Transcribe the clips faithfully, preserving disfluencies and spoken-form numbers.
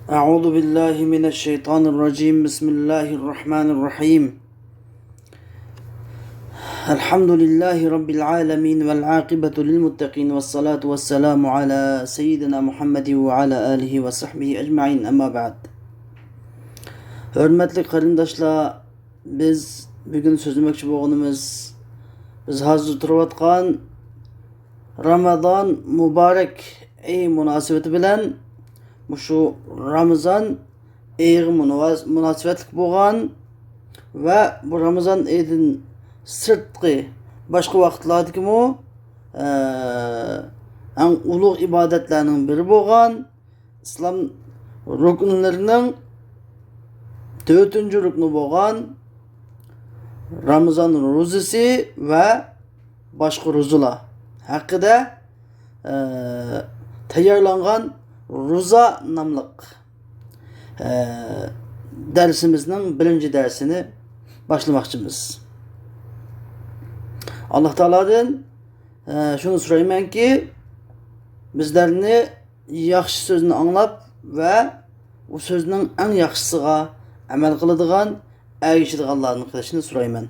أعوذ بالله من الشيطان الرجيم. بسم الله الرحمن الرحيم. الحمد لله رب العالمين، والعاقبة للمتقين، والصلاة والسلام على سيدنا محمد وعلى آله وصحبه أجمعين. أما بعد. ھۆرمەتلىك قېرىنداشلار، بىز بۈگۈن سۆزلىمەكچى بولغىنىمىز، بىز ھازىر تۇرۇۋاتقان رامازان مۇبارەك ئېيى مۇناسىۋىتى بىلەن مۇشۇ رامىزان ئېيىغا مۇناس-، مۇناسىۋەتلىك بولغان ۋە بۇ رامىزان ئېيىدىن سىرتقى باشقا ۋاقىتلاردىكىمۇ، ئە، ئەڭ ئۇلۇغ ئىبادەتلەرنىڭ بىرى بولغان ئىسلام رۇكۇنلىرىنىڭ تۆتىنچى رۇكنى بولغان رامىزان روزىسى ۋە باشقا روزىلار ھەققىدە، ئە، تەييارلانغان روزا ناملىق، ئە، دەرسىمىزنىڭ بىرىنچى دەرسىنى باشلىماقچىمىز. ئاللا تائالادىن، ئە، شۇنى سورايمەنكى، بىزلەرنى ياخشى سۆزنى ئاڭلاپ ۋە ئۇ سۆزنىڭ ئەڭ ياخشىسىغا ئەمەل قىلىدىغان، ئەگىشىدىغانلاردىن قىلىشنى سورايمەن.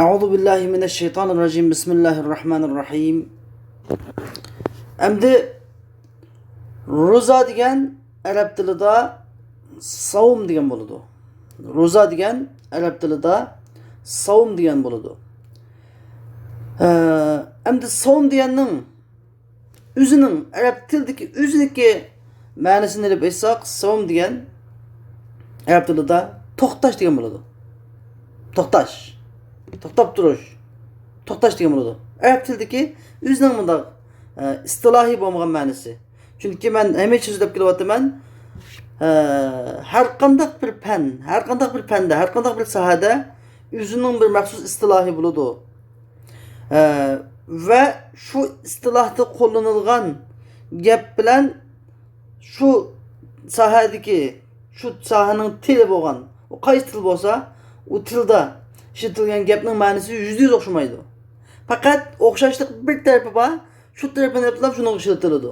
أعوذ بالله من الشيطان الرجيم. بسم الله الرحمن الرحيم. ئەمدى روزا دېگەن ئەرەب تىلىدا ساۋم دېگەن بولىدۇ. روزا دېگەن ئەرەب تىلىدا ساۋم دېگەن بولىدۇ. ئە، ئەمدى ساۋم دېگەننىڭ ئۆزىنىڭ ئەرەب تىلىدىكى ئۆزىنىڭكى مەنىسىنى ئېلىپ ئېيتساق، ساۋم دېگەن ئەرەب تىلىدا توختاش دېگەن بولىدۇ. توختاش. توختاپ تۇرۇش. توختاش دېگەن بولىدۇ. ئەرەب تىلىدىكى ئۆزىنىڭ مۇنداق، ئە، ئىستىلاھىي بولمىغان مەنىسى. چۈنكى مەن ھەمىشە سۆزلەپ كېلىۋاتىمەن. ئە، ھەر قانداق بىر پەن، ھەر قانداق بىر پەندە، ھەر قانداق بىر ساھەدە ئۆزىنىڭ بىر مەخسۇس ئىستىلاھى بولىدۇ. ئە، ۋە شۇ ئىستىلاھتا قوللىنىلغان گەپ بىلەن شۇ ساھەدىكى، شۇ ساھەنىڭ تىلى بولغان، ئۇ قايسى تىل بولسا، ئۇ تىلدا ئىشلىتىلگەن گەپنىڭ مەنىسى يۈزدە يۈز ئوخشىمايدۇ. پەقەت ئوخشاشلىق بىر تەرىپى بار، شۇ تەرىپىنى ئېلىپ شۇنىڭغا ئىشلىتىلىدۇ.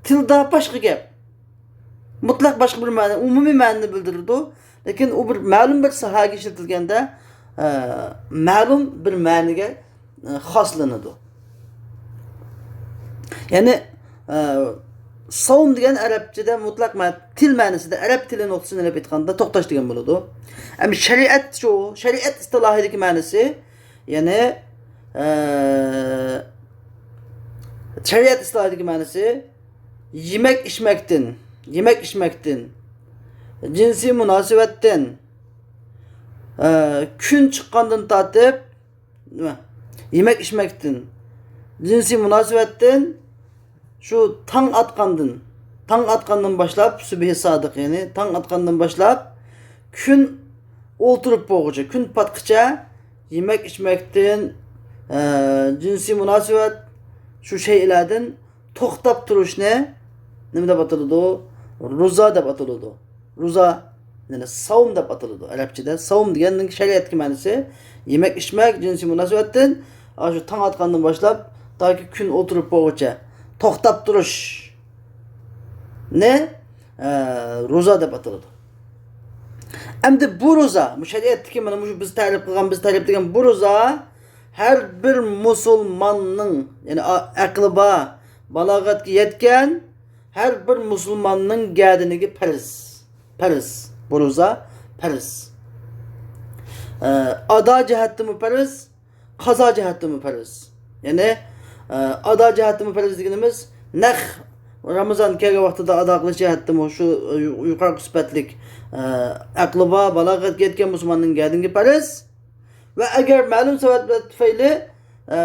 تىلدا باشقا گەپ. مۇتلەق باشقا بىر مەنە، ئومۇمىي مەنىنى بىلدۈرىدۇ. لېكىن ئۇ بىر مەلۇم بىر ساھەگە ئىشلىتىلگەندە، ئە، مەلۇم بىر مەنىگە، ئە، خاسلىنىدۇ. يەنى، ئە، ساۋم دېگەن ئەرەبچىدە مۇتلەق مە-، تىل مەنىسىدە، ئەرەب تىلى نۇقتىسىدىن ئېلىپ ئېيتقاندا توختاش دېگەن بولىدۇ. ئەمما شەرىئەت شۇ، شەرىئەت ئىستىلاھىدىكى مەنىسى، يەنى، ئە، شەرىئەت ئىستىلاھىدىكى مەنىسى يېمەك ئىچمەكتىن، يېمەك ئىچمەكتىن، جىنسىي مۇناسىۋەتتىن، ئە، كۈن چىققاندىن تارتىپ، نېمە؟ يېمەك ئىچمەكتىن، جىنسىي مۇناسىۋەتتىن، شۇ تاڭ ئاتقاندىن، تاڭ ئاتقاندىن باشلاپ، سۈبھى سادىق، يەنى تاڭ ئاتقاندىن باشلاپ، كۈن ئولتۇرۇپ بولغۇچە، كۈن پاتقىچە يېمەك ئىچمەكتىن، ئە، جىنسىي مۇناسىۋەت، شۇ شەيئىلەردىن توختاپ تۇرۇشنى نېمە دەپ ئاتىلىدۇ؟ روزا دەپ ئاتىلىدۇ. روزا، يەنى ساۋم دەپ ئاتىلىدۇ. ئەرەبچىدە ساۋم دېگەننىڭ شەرىئەتتىكى مەنىسى يېمەك، ئىچمەك، جىنسىي مۇناسىۋەتتىن، ئاشۇ تاڭ ئاتقاندىن باشلاپ تاكى كۈن ئولتۇرۇپ بولغۇچە توختاپ تۇرۇشنى، ئە، روزا دەپ ئاتىلىدۇ. ئەمدى بۇ روزا، بۇ شەرىئەتتىكى مانا مۇشۇ بىز تەرىپ قىلغان، بىز تەرىپلىگەن بۇ روزا ھەر بىر مۇسۇلماننىڭ، يەنى ئا-، ئەقلى بار، بالاغەتكە يەتكەن ھەر بىر مۇسۇلماننىڭ گەدىنىگە پەرز. پەرز. بۇ روزا پەرز. ئە، ئادا جەھەتتىمۇ پەرز، قازا جەھەتتىمۇ پەرز. يەنى، ئە، ئادا جەھەتتىمۇ پەرز دېگىنىمىز نەق رامىزان كەلگەن ۋاقتىدا ئادا قىلىش جەھەتتىمۇ شۇ، ئە، يۇ-، يۇقىرىقى سۈپەتلىك، ئە، ئەقلى بار، بالاغەتكە يەتكەن مۇسۇلماننىڭ گەدىنىگە پەرز. ۋە ئەگەر مەلۇم سەۋەبلەر تۈپەيلى، ئە،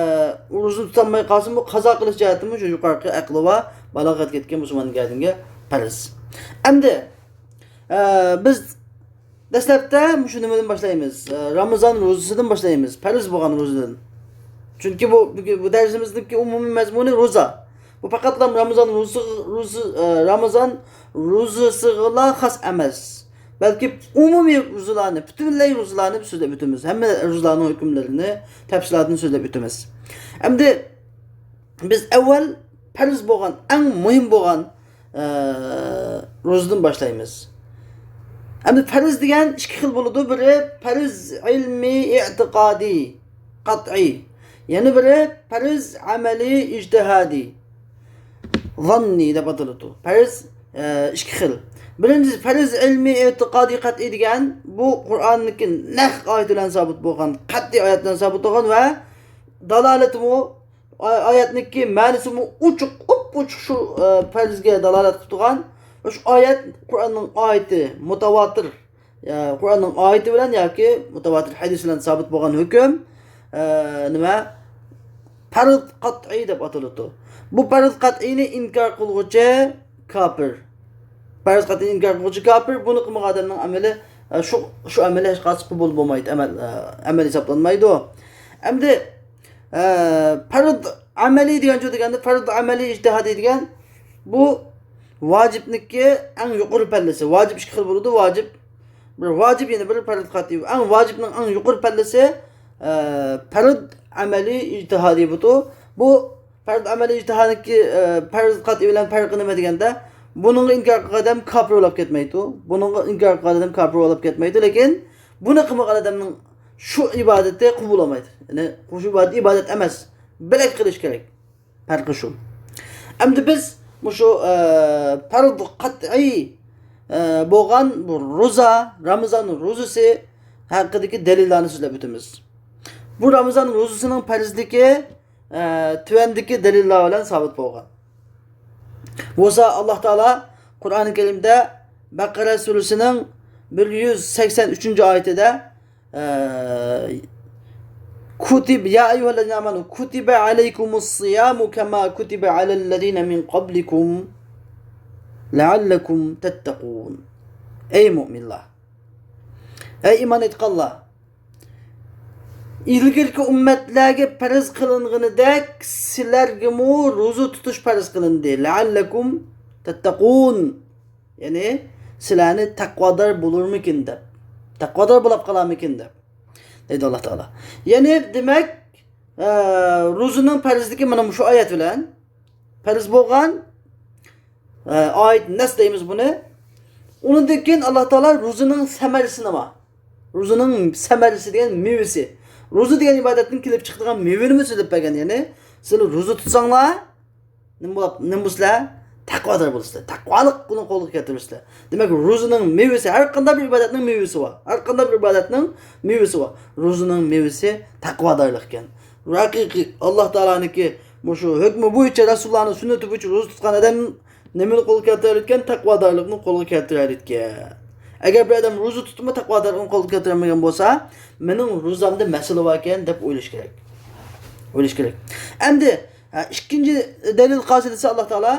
روزىنى تۇتالماي قالسىمۇ، قازا قىلىش جەھەتتىمۇ شۇ يۇقىرىقى ئەقلى بار، بالاغەتكە يەتكەن مۇسۇلماننىڭ گەدىنىگە پەرز. ئەمدى، ئە، بىز دەسلەپتە مۇشۇ نېمىدىن باشلايمىز؟ ئە، رامىزان روزىسىدىن باشلايمىز، پەرز بولغان روزىدىن. چۈنكى بۇ، بۈگۈن، بۇ دەرسىمىزنىڭكى ئومۇمىي مەزمۇنى روزا. بۇ پەقەتلا رامىزان روزىسى، روزى، ئە، رامىزان روزىسىغىلا خاس ئەمەس. بەلكى ئومۇمىي روزىلارنى، پۈتۈنلەي روزىلارنى بىز سۆزلەپ ئۆتىمىز. ھەممە روزىلارنىڭ ھۆكۈملىرىنى تەپسىلاتىنى سۆزلەپ ئۆتىمىز. ئەمدى بىز ئەۋۋەل پەرز بولغان، ئەڭ مۇھىم بولغان، ئە، روزىدىن باشلايمىز. ئەمدى پەرز دېگەن ئىككى خىل بولىدۇ. بىرى پەرز ئىلمىي، ئېتىقادىي، قەتئىي. يەنە بىرى پەرز ئەمەلىي، ئىجتىھادىي، زاننىي دەپ ئاتىلىدۇ. پەرز، ئە، ئىككى خىل. بىرىنچىسى پەرز ئىلمىي، ئېتىقادىي، قەتئىي دېگەن بۇ قۇرئاندىكى نەق ئايەت بىلەن سابىت بولغان، قەتئىي ئايەت بىلەن سابىت بولغان ۋە دالالىتىمۇ ئا-، ئايەتنىڭكى مەنىسىمۇ ئوچۇق، ئوپئوچۇق شۇ، ئە، پەرزگە دالالەت قىلىپ تۇرغان. شۇ ئايەت قۇرئاننىڭ ئايىتى، مۇتەۋاتىر، ئە، قۇرئاننىڭ ئايىتى بىلەن ياكى مۇتەۋاتىر ھەدىس بىلەن سابىت بولغان ھۆكۈم، ئە، نېمە؟ پەرز قەتئىي دەپ ئاتىلىدۇ. بۇ پەرز قەتئىينى ئىنكار قىلغۇچى كاپىر. پەرز قەتئىينى ئىنكار قىلغۇچى كاپىر، بۇنى قىلمىغان ئادەمنىڭ ئەمىلى، ئە، شۇ، شۇ ئەمەلى ھېچقايسى قوبۇل بولمايدۇ، ئەمەل، ئە، ئەمەل ھېسابلانمايدۇ. ئەمدى ئە، پەرز ئەمەلىي دېگەنچۇ دېگەندە، پەرز ئەمەلىي ئىجتىھادىي دېگەن بۇ ۋاجىپنىڭكى ئەڭ يۇقىرى پەللىسى. ۋاجىپ ئىككى خىل بولىدۇ. ۋاجىپ، بىر ۋاجىپ، يەنە بىر پەرز قەتئىي. ئەڭ ۋاجىپنىڭ ئەڭ يۇقىرى پەللىسى، ئە، پەرز ئەمەلىي ئىجتىھادىي بۇتۇ. بۇ پەرز ئەمەلىي ئىجتىھادىنىڭكى، ئە، پەرز قەتئىي بىلەن پەرقى نېمە دېگەندە، بۇنىڭغا ئىنكار قىلغان ئادەم كاپىر بولاپ كەتمەيدۇ. بۇنىڭغا ئىنكار قىلغان ئادەم كاپىر بولاپ كەتمەيدۇ. لېكىن بۇنى قىلمىغان ئادەمنىڭ شۇ ئىبادىتى قوبۇل بولمايدۇ. يەنى شۇ ئىبادەت ئىبادەت ئەمەس. بۆلەك قىلىش كېرەك. پەرقى شۇ. ئەمدى بىز مۇشۇ، ئە، پەرز قەتئىي، ئە، بولغان بۇ روزا، رامىزان روزىسى ھەققىدىكى دەلىللارنى سۆزلەپ ئۆتىمىز. بۇ رامىزان روزىسىنىڭ پەرزلىكى، ئە، تۆۋەندىكى دەلىللار بىلەن سابىت بولغان. بولسا ئاللاھ تائالا قۇرئانى كەرىمدە بەقەرە سۈرىسىنىڭ بىر يۈز سەكسەن ئۈچىنچى ئايىتىدە، ئە، كۇتىب، يا ئەييۇھەللەزىنە ئامەنۇ، كۇتىبە ئەلەيكۇمۇس سىيامۇ كەما كۇتىبە ئەلەللەزىنە مىن قەبلىكۇم لەئەللەكۇم تەتتەقۇن. ئەي مۆمىنلەر! ئەي ئىمان ئېيتقانلار! ئىلگىرىكى ئۈممەتلەرگە پەرز قىلىنغىنىدەك سىلەرگىمۇ روزا تۇتۇش پەرز قىلىندى. لەئەللەكۇم تەتتەقۇن. يەنى سىلەرنى تەقۋادار بولۇرمىكىن دەپ، تەقۋادار بولاپ قالارمىكىن دەپ، دەيدۇ ئاللاھ تائالا. يەنى دېمەك، ئە، روزىنىڭ پەرزلىكى مانا مۇشۇ ئايەت بىلەن پەرز بولغان، ئە، ئايەت نەس دەيمىز بۇنى. ئۇنىڭدىن كېيىن ئاللاھ تائالا روزىنىڭ سەمەرىسى نېمە؟ روزىنىڭ سەمەرىسى دېگەن مېۋىسى. روزا دېگەن ئىبادەتتىن كېلىپ چىقىدىغان مېۋىنىمۇ سۆزلەپ بەرگەن. يەنى سىلەر روزا تۇتساڭلار، نېمە بولۇپ، نېمە بولىسىلەر؟ تەقۋادار بولىسىلەر. تەقۋالىقنى قولغا كەلتۈرىسىلەر. دېمەك، روزىنىڭ مېۋىسى، ھەر قانداق بىر ئىبادەتنىڭ مېۋىسى بار. ھەر قانداق بىر ئىبادەتنىڭ مېۋىسى بار. روزىنىڭ مېۋىسى تەقۋادارلىق ئىكەن. ھەقىقىي ئاللاھ تائالانىڭكى مۇشۇ ھۆكمى بويىچە، رەسۇلۇللانىڭ سۈننىتى بويىچە روزا تۇتقان ئادەم نېمىنى قولغا كەلتۈرەلىكەن؟ تەقۋادارلىقنى قولغا كەلتۈرەلىكەن. ئەگەر بىر ئادەم روزا تۇتۇپمۇ تەقۋادارلىقنى قولغا كەلتۈرەلمىگەن بولسا، مېنىڭ روزامدا مەسىلە باركەن دەپ ئويلىشى كېرەك. ئويلىشى كېرەك. ئەمدى، ھە، ئىككىنچى دەلىل قايسى دېسە، ئاللاھ تائالا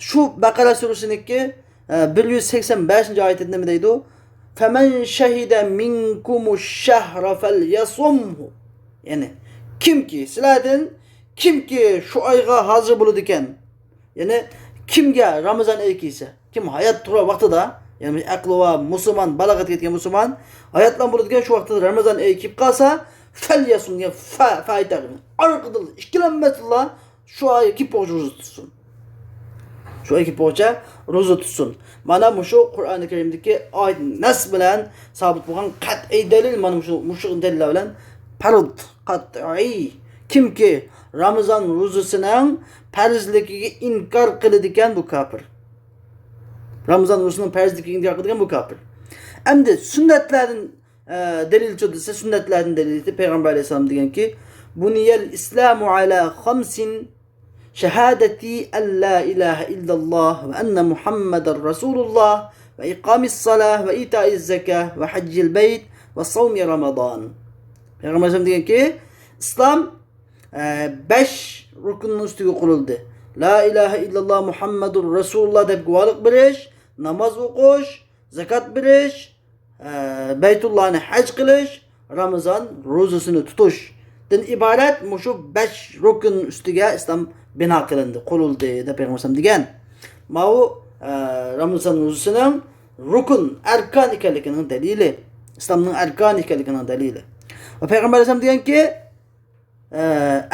شۇ بەقەرە سۈرىسىنىڭكى، ھە، بىر يۈز سەكسەن بەشىنچى ئايىتىدە نېمە دەيدۇ؟ فَمَنْ شَهِدَ مِنْكُمُ الشَّهْرَ فَلْيَصُمْهُ. يەنى، كىمكى، سىلەردىن كىمكى شۇ ئايغا ھازىر بولىدىكەن، يەنى كىمگە رامىزان ئېيى كەلسە، كىم ھايات تۇرغان ۋاقتىدا، يەنى ئەقلى بار مۇسۇلمان، بالاغەتكە يەتكەن مۇسۇلمان، ھاياتلان بولىدىكەن شۇ ۋاقتىدا رامىزان ئېيى كېلىپ قالسا، فەليەسۇم دېگەن فە، فە ئېيتاقىن. ئارقىدىن ئىككىلەنمەستىنلا شۇ ئاي كېلىپ بولغۇچە روزا تۇتسۇن. شۇ ئاي كېلىپ بولغۇچە روزا تۇتسۇن. مانا مۇشۇ قۇرئانى كەرىمدىكى ئايەت نەس بىلەن سابىت بولغان قەتئىي دەلىل، مانا مۇشۇ، مۇشۇ دەلىللەر بىلەن پەرز، قەتئىي. كىمكى رامىزان روزىسىنىڭ پەرزلىكىگە ئىنكار قىلىدىكەن، بۇ كاپىر. رامىزان روزىسىنىڭ پەرزلىكىگە ئىنكار قىلىدىكەن، بۇ كاپىر. ئەمدى سۈننەتلەردىن، ئە، دەلىلچۇ دېسە، سۈننەتلەردىن دەلىل دېسە، پەيغەمبەر ئەلەيھىسسالام دېگەنكى، بۇنىيەل ئىسلامۇ ئەلا خەمسىن، شەھادەتى ئەن لا ئىلاھە ئىللەللاھ ۋە ئەننە مۇھەممەدەر رەسۇلۇللاھ ۋە ئىقامىس سالاھ ۋە ئىتائىز زەكاھ ۋە ھەججىل بەيت ۋە ساۋمى رامازان. پەيغەمبەر ئەلەيھىسسالام دېگەنكى، ئىسلام، ئە، بەش رۇكۇننىڭ ئۈستىگە قۇرۇلدى. لا ئىلاھە ئىللەللاھ مۇھەممەدۇر رەسۇلۇللاھ دەپ گۇۋاھلىق بېرىش، ناماز ئوقۇش، زاكات بېرىش، ئە، بەيتۇللانى ھەج قىلىش، رامىزان روزىسىنى تۇتۇشتىن ئىبارەت مۇشۇ بەش رۇكۇن ئۈستىگە ئىسلام بىنا قىلىندى، قۇرۇلدى دەپ پەيغەمبەر ئەلەيھىسسالام دېگەن. ماۋۇ، ئە، رامىزان روزىسىنىڭ رۇكۇن، ئەركان ئىكەنلىكىنىڭ دەلىلى، ئىسلامنىڭ ئەركانى ئىكەنلىكىنىڭ دەلىلى. ۋە پەيغەمبەر ئەلەيھىسسالام دېگەنكى، ئە،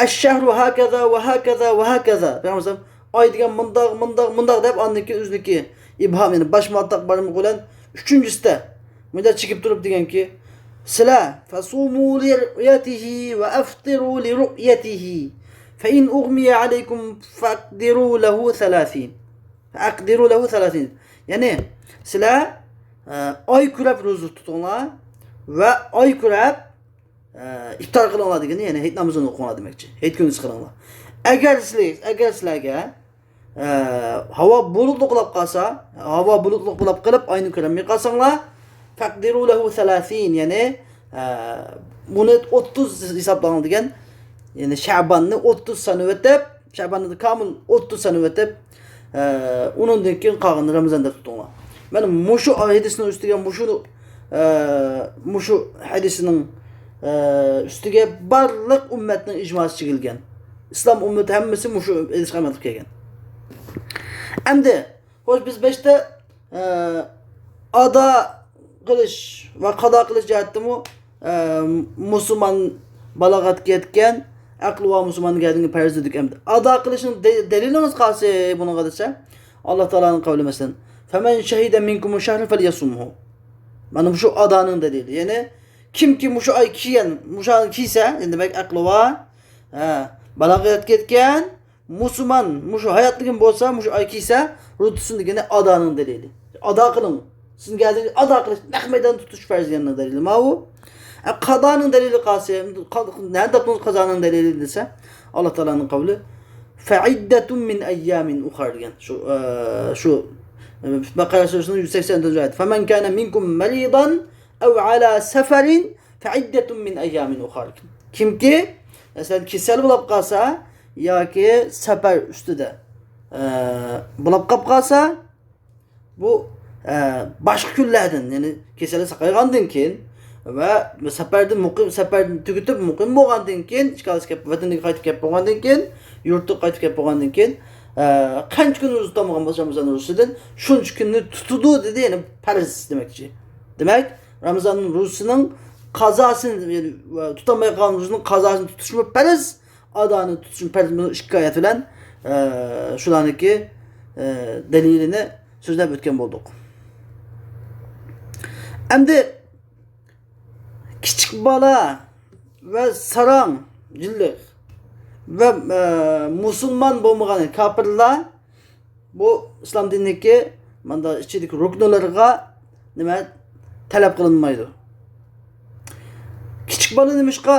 ئەششەھرۇ ھاكەزا ۋە ھاكەزا ۋە ھاكەزا. پەيغەمبەر ئەلەيھىسسالام، ئاي دېگەن مۇنداق، مۇنداق، مۇنداق دەپ، ئاندىن كېيىن ئۆزىنىڭكى ئىبھام، يەنى باش ماتاق بارمىقى بىلەن ئۈچىنچىسىدە مۇنداق چېكىپ تۇرۇپ دېگەنكى، سىلە فەسۇمۇ لىرۇئيەتىھى ۋە ئەفطىرۇ لىرۇئيەتىھى فەئىن ئۇغمىيە ئەلەيكۇم فەقدىرۇ لەھۇ سەلاسىن. فەقدىرۇ لەھۇ سەلاسىن. يەنى سىلە، ئە، ئاي كۆرەپ روزا تۇتۇڭلار ۋە ئاي كۆرەپ ئە، ئىپتار قىلىڭلار دېگىنى، يەنى ھېيت نامىزىنى ئوقۇڭلار دېمەكچى. ھېيت كۈنى قىلىڭلار. ئەگەر سىلەر، ئەگەر سىلەرگە، ئە، ھاۋا بۇلۇتلۇق بولاپ قالسا، ھاۋا بۇلۇتلۇق بولاپ قېلىپ، ئاينى كۆرەلمەي قالساڭلار، فەقدىرۇ لەھۇ سەلاسىن، يەنى، ئە، بۇنى ئوتتۇز ھېسابلاڭ دېگەن، يەنى شەباننى ئوتتۇز سانىۋېتىپ، شەباننى كامىل ئوتتۇز سانىۋېتىپ، ئە، ئۇنىڭدىن كېيىن قالغىنىنى رامىزان دەپ تۇتۇڭلار. مانا مۇشۇ ھەدىسنىڭ ئۈستىگە مۇشۇ، ئە، مۇشۇ ھەدىسنىڭ، ئە، ئۈستىگە بارلىق ئۈممەتنىڭ ئىجماسى چىگىلگەن. ئىسلام ئۈممىتى ھەممىسى مۇشۇ ھەدىسكە ئەمەل قىلىپ كەلگەن. ئەمدى، خوش، بىز بەشتە، ئە، ئادا قىلىش ۋە قازا قىلىش جەھەتتىمۇ، ئە، مۇسۇلمان بالاغەتكە يەتكەن، ئەقلى بار مۇسۇلماننىڭ گەردىنىگە پەرز دېدۇق ئەمدى. ئادا قىلىشنىڭ دە-، دەلىلىڭىز قايسى بۇنىڭغا دېسە، ئاللا تائالانىڭ قەۋلى مەسىلەن، فەمەن شەھىدە مىنكۇمۇ شەھرە فەليەسۇمھۇ. مانا مۇشۇ ئادانىڭ دەلىلى. يەنى كىمكى مۇشۇ ئاي كىيگەن، مۇشۇ ئاينى كىيسە، يەنى دېمەك ئەقلى بار، ھە، بالاغەتكە يەتكەن، مۇسۇلمان، مۇشۇ ھاياتلىقىم بولسا، مۇشۇ ئاي كىيسە، روزا تۇتسۇن دېگىنى ئادانىڭ دەلىلى. ئادا قىلىڭ. سىزگە ئادا قىلىش، نەق مەيداندا تۇتۇش پەرز دېگەننىڭ دەلىلى ماۋۇ. ئە، قازانىڭ دەلىلى قايسى؟ قا-، نەدە تاپتىڭىز قازانىڭ دەلىلى دېسە، ئاللا تائالانىڭ قەۋلى، فەئىددەتۇن مىن ئەييامىن ئۇخەر دېگەن. شۇ، ئە، شۇ، ئە، بەقەرە سۈرىسىنىڭ يۈز سەكسەن تۆتىنچى ئايەت. فەمەن كانە مىنكۇم مەرىدەن ئەۋ ئەلا سەفەرىن فەئىددەتۇن مىن ئەييامىن ئۇخەر. كىمكى، مەسىلەن، كېسەل بولاپ قالسا ياكى سەپەر ئۈستىدە، ئە، بولاپ قاپ قالسا، بۇ، ئە، باشقا كۈنلەردىن، يەنى كېسەلى ساقايغاندىن كېيىن ۋە سەپەردىن مۇقىم، سەپەرنى تۈگىتىپ مۇقىم بولغاندىن كېيىن، ئىشغالىسى كەپ، ۋەتىنىگە قايتىپ كەپ بولغاندىن كېيىن، يۇرتىغا قايتىپ كەپ بولغاندىن كېيىن، ئە، قانچە كۈن روزا تۇتالمىغان بولسا رامىزان روزىسىدىن، شۇنچە كۈننى تۇتىدۇ دېدى، يەنى پەرز دېمەكچى. دېمەك، رامىزان روزىسىنىڭ قازاسىنى، يەنى، تۇتالماي قالغان روزىنىڭ قازاسىنى تۇتۇشمۇ پەرز، ئادانى تۇتۇشمۇ پەرز. بۇ ئىككى ئايەت بىلەن، ئە، شۇلارنىڭكى، ئە، دەلىلىنى سۆزلەپ ئۆتكەن بولدۇق. ئەمدى كىچىك بالا ۋە ساراڭ جىنلىق ۋە، ئە، مۇسۇلمان بولمىغان كاپىرلار بۇ ئىسلام دىنىدىكى ماندا ئىچىدىكى رۇكنلىرىغا نېمە تەلەپ قىلىنمايدۇ. كىچىك بالا نېمىشقا،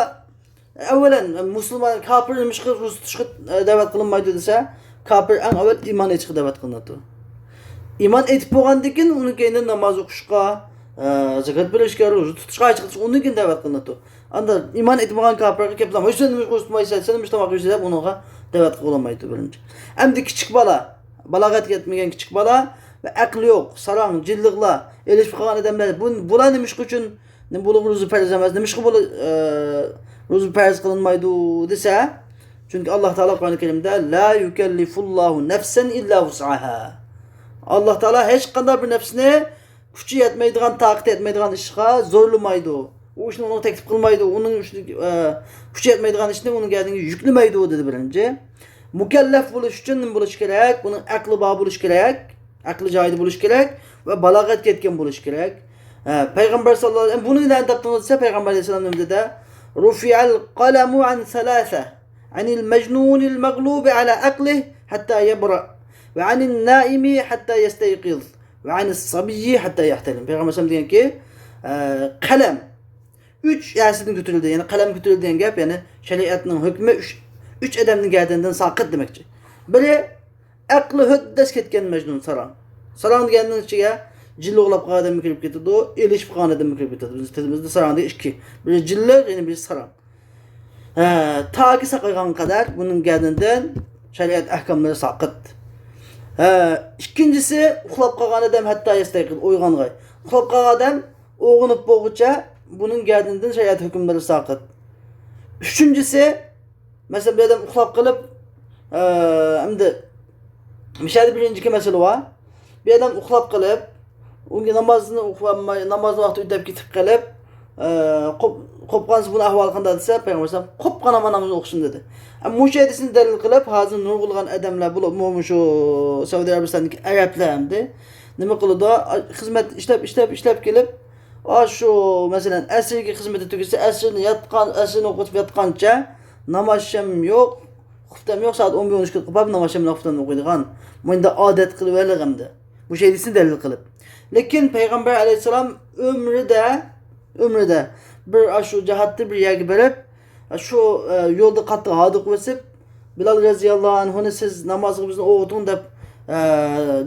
ئەۋۋەلەن، مۇسۇلمان، كاپىر نېمىشقا روزا تۇتۇشقا، ئە، دەۋەت قىلىنمايدۇ دېسە، كاپىر ئەڭ ئەۋۋەل ئىمان ئېيتىشقا دەۋەت قىلىنىدۇ. ئىمان ئېيتىپ بولغاندىن كېيىن ئۇنىڭ كەينىدىن ناماز ئوقۇشقا، ئە، زاكات بېرىشكە، روزا تۇتۇشقا، ھەج قىلىشقا ئۇنىڭدىن كېيىن دەۋەت قىلىنىدۇ. ئاندا ئىمان ئېيتمىغان كاپىرغا كېلىپ، ھوي، سەن نېمىشقا روزا تۇتمايسەن، سەن نېمىشقا تاماق يېمەيسەن دەپ ئۇنىڭغا دەۋەت قىلغىلىمايدۇ بىرىنچى. ئەمدى كىچىك بالا، بالاغەتكە يەتمىگەن كىچىك بالا ۋە ئەقلى يوق، ساراڭ، جىنلىقلار، ئېلىشىپ قالغان ئادەملەر، بۇ، بۇلار نېمىشقا ئۈچۈن، بۇلارغا روزا پەرز ئەمەس، نېمىشقا بۇلار، ئە، روزا پەرز قىلىنمايدۇ دېسە، چۈنكى ئاللا تائالا قۇرئان كەرىمدە، لا يۇكەللىفۇللاھۇ نەفسەن ئىللا ۋۇسئەھا. ئاللا تائالا ھېچقانداق بىر نەپسنى كۈچى يەتمەيدىغان، تاقىتى يەتمەيدىغان ئىشقا زورلىمايدۇ. ئۇ ئىشنى ئۇنىڭغا تەكلىپ قىلمايدۇ. ئۇنىڭ ئۈچۈن، ئە، كۈچى يەتمەيدىغان ئىشنى ئۇنىڭ گەدىنىگە يۈكلىمەيدۇ، دېدى بىرىنچى. مۇكەللەپ بولۇش ئۈچۈن نېمە بولۇش كېرەك؟ ئۇنىڭ ئەقلى بار بولۇش كېرەك، ئەقلى جايىدا بولۇش كېرەك ۋە بالاغەتكە يەتكەن بولۇش كېرەك. ئە، پەيغەمبەر ساللاللاھۇ ئەلەيھى ۋەسەللەم، بۇنى نەدە تاپتىڭىز دېسە، پەيغەمبەر ئەلەيھىسسالام نېمە دېدى؟ رۇفىئەل قەلەمۇ ئەن سەلاسە، ئەنىل مەجنۇنىل مەغلۇبى ئەلا ئەقلىھ ھەتتا يەبرە، ۋە ئەنىن نائىمى ھەتتا يەستەيقىز، ۋە ئەنىس سەبىيي ھەتتا يەھتەلىم. پەيغەمبەر ئەلەيھىسسالام دېگەنكى، ئە، قەلەم ئۈچ يەسىدىن كۆتۈرۈلدى. يەنى قەلەم كۆتۈرۈلدى دېگەن گەپ، يەنى شەرىئەتنىڭ ھۆكمى ئۈچ، ئۈچ ئادەمنىڭ گەدىنىدىن ساقىت دېمەكچى. بىرى، ئەقلى ھۆددەس كەتكەن مەجنۇن، ساراڭ. ساراڭ دېگەننىڭ ئىچىگە جىنلىق بولاپ قالغان ئادەممۇ كىرىپ كېتىدۇ، ئېلىشىپ قالغان ئادەممۇ كىرىپ كېتىدۇ. بىزنىڭ تىلىمىزدا ساراڭ دېگەن ئىككى. بىرى جىنلىق، يەنە بىرى ساراڭ. ھە، تاكى ساقايغان قەدەر بۇنىڭ گەدىنىدىن شەرىئەت ئەھكاملىرى ساقىت. ھە، ئىككىنچىسى، ئۇخلاپ قالغان ئادەم ھەتتا يەستەيقىز، ئويغانغاي. ئۇخلاپ قالغان ئادەم ئويغىنىپ بولغۇچە بۇنىڭ گەدىنىدىن شەرىئەت ھۆكۈملىرى ساقىت. ئۈچىنچىسى، مەسىلەن، بىر ئادەم ئۇخلاپ قېلىپ، ئە، ئەمدى مۇشۇ يەردە بىرىنچى مەسىلە بار. بىر ئادەم ئۇخلاپ قېلىپ، ئۇنىڭ نامازىنى ئۇخلانماي، نامازنىڭ ۋاقتى ئۆتۈپ كېتىپ قېلىپ، ئە، قوپ-، قوپقانسا بۇنىڭ ئەھۋالى قانداق دېسە، پەيغەمبەر ئەلەيھىسسالام قوپقان ھامان نامىزىنى ئوقۇسۇن دېدى. ئە، مۇشۇ ھەدىسنى دەلىل قىلىپ، ھازىر نۇرغۇنلىغان ئادەملەر، بولۇپمۇ مۇشۇ سەئۇدى ئەرەبىستاندىكى ئەرەبلەر ئەمدى نېمە قىلىدۇ؟ خىزمەت ئىشلەپ، ئىشلەپ، ئىشلەپ كېلىپ، ئاشۇ، مەسىلەن، ئەسىرگە خىزمىتى تۈگىسە، ئەسىرنى ياتقان، ئەسىرنى ئوقۇتۇپ ياتقانچە ناماز ھەم يوق، خۇپتەم يوق، سائەت ئون بىر، ئون ئىككىدە قوپۇپ ناماز ھەم خۇپتەم ئوقۇيدىغان. مۇنداق ئادەت قىلىۋەرلىغەمدى. مۇشۇ ھەدىسنى دەلىل قىلىپ. لېكىن پەيغەمبەر ئەلەيھىسسالام ئۆمرىدە، ئۆمرىدە بىر ئاشۇ جاھاتتا بىر يەرگە بېرىپ، شۇ، ئە، يولدا قاتتىق ھاردۇق بېسىپ، بىلال رەزىياللاھۇ ئەنھۇنى سىز نامازغا بىزنى ئويغىتىڭ دەپ، ئە،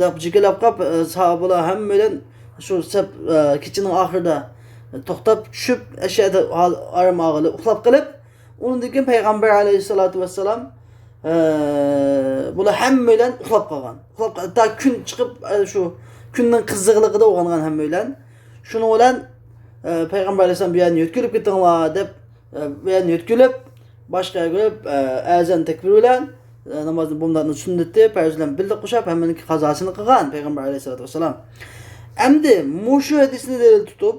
دەپ جىكىلەپ قاپ، ئە، ساھابىلار ھەممەيلەن شۇ سەپ، ئە، كېچىنىڭ ئاخىرىدا توختاپ چۈشۈپ، ئەشەدە ئارام ئالغىلى ئۇخلاپ قېلىپ، ئۇنىڭدىن كېيىن پەيغەمبەر ئەلەيھىسسالاتۇ ۋەسسالام، ئە، بۇلار ھەممەيلەن ئۇخلاپ قالغان. ئۇخلاپ قال-، ھەتتا كۈن چىقىپ، ئە، شۇ كۈننىڭ قىزىقلىقىدا ئويغانغان ھەممەيلەن. شۇنىڭ بىلەن، ئە، پەيغەمبەر ئەلەيھىسسالام بۇ يەردىن يۆتكىلىپ كېتىڭلار دەپ، ئە، بۇ يەردىن يۆتكىلىپ، باشقا يەرگە بېرىپ، ئە، ئەزان تەكبىر بىلەن، ئە، نامازنى بۇملارنىڭ سۈننىتى، پەرزى بىلەن بىللە قوشاپ، ھەممىنىڭكى قازاسىنى قىلغان پەيغەمبەر ئەلەيھىسسالاتۇ ۋەسسالام. ئەمدى مۇشۇ ھەدىسنى دەلىل تۇتۇپ،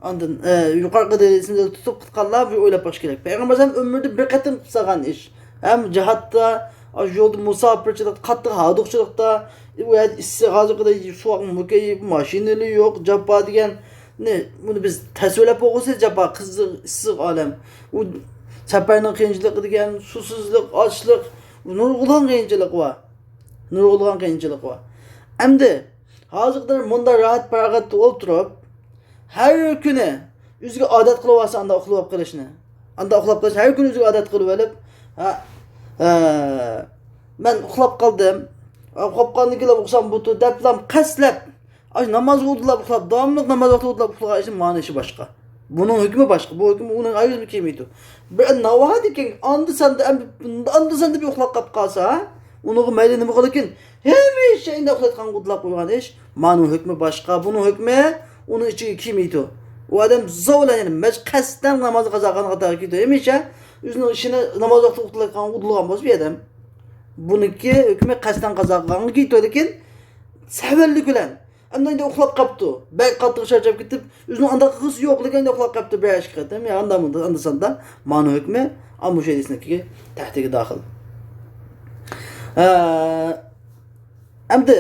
ئاندىن، ئە، يۇقىرىقى دەلىلنى تۇتۇپ قىلغانلار بىر ئويلاپ باقىشى كېرەك. پەيغەمبەر ئەلەيھىسسالام ئۆمرىدە بىر قېتىم قىلساغان ئىش. ھەم جىھادتا، ئاشۇ يولدا مۇساپىرچىلىقتا، قاتتىق ھاردۇقچىلىقتا، ئۇ يەردە ئىسسىق، ھازىرقىدەك سوغۇق مۇكەييىپ، ماشىنىلى يوق، جاپا دېگەننى، بۇنى بىز تەسۋىرلەپ بولغۇسىز جاپا، قىزىق، ئىسسىق ئالەم. ئۇ سەپەرنىڭ قىيىنچىلىقى دېگەن، سۇسىزلىق، ئاچلىق، نۇرغۇنلىغان قىيىنچىلىق بار. نۇرغۇنلىغان قىيىنچىلىق بار. ئەمدى ھازىرقىدەك مۇنداق راھەت پاراغەتتە ئولتۇرۇپ، ھەر كۈنى ئۆزىگە ئادەت قىلىۋالسا، ئانداق ئۇخلاپ قېلىشنى. ئانداق ئۇخلاپ قېلىش، ھەر كۈنى ئۆزىگە ئادەت قىلىۋېلىپ، ھە، ھە، مەن ئۇخلاپ قالدىم، قوپقاندىن كېيىن ئۇخلىسام بولىدۇ دەپلا قەستلەپ، ئاشۇ نامازغا ئۇدۇللاپ ئۇخلاپ، داۋاملىق ناماز ۋاقتىدا ئۇدۇللاپ ئۇخلىغان ئىشنىڭ مانا ئىشى باشقا. بۇنىڭ ھۆكمى باشقا. بۇ ھۆكۈم ئۇنىڭ ئايرىمى كېلمەيدۇ. بىر ناۋادا ئىكەن، ئاندا ساندا، ئاندا ساندا بىر ئۇخلاپ قاپ قالسا، ئۇنىڭغا مەيلى نېمە قىلىدىكىن، ھەمىشە ئىنداق ئۇخلايدىغانغا ئۇدۇللاپ قويغان ئىش، مانىڭ ھۆكمى باشقا، بۇنىڭ ھۆكمى ئۇنىڭ ئىچىگە كىرمەيدۇ. ئۇ ئادەم زور بىلەن، يەنى مەج-، قەستەن نامازنى قازا قىلغان قاتارىغا كىرىدۇ. ھەمىشە ئۆزىنىڭ ئىشىنى ناماز ۋاقتىدا ئۇخلايدىغانغا ئۇدۇلغان بولسا بىر ئادەم، بۇنىڭكى ھۆكمى قەستەن قازا قىلغانغا كېتىدۇ، لېكىن سەۋەنلىك بىلەن. ئەمدى ئەمدى ئۇخلاپ قاپتۇ. بەك قاتتىق چارچاپ كېتىپ، ئۆزىنىڭ ئانداق قىلغۇسى يوق، لېكىن ئەمدى ئۇخلاپ قاپتۇ بىر ئىككى قېتىم. يا ئاندا مۇندا، ئاندا ساندا. مانا ھۆكمى، ئا، مۇشۇ ھەدىسنىڭكى تەھتىگە داخىل. ئە، ئەمدى،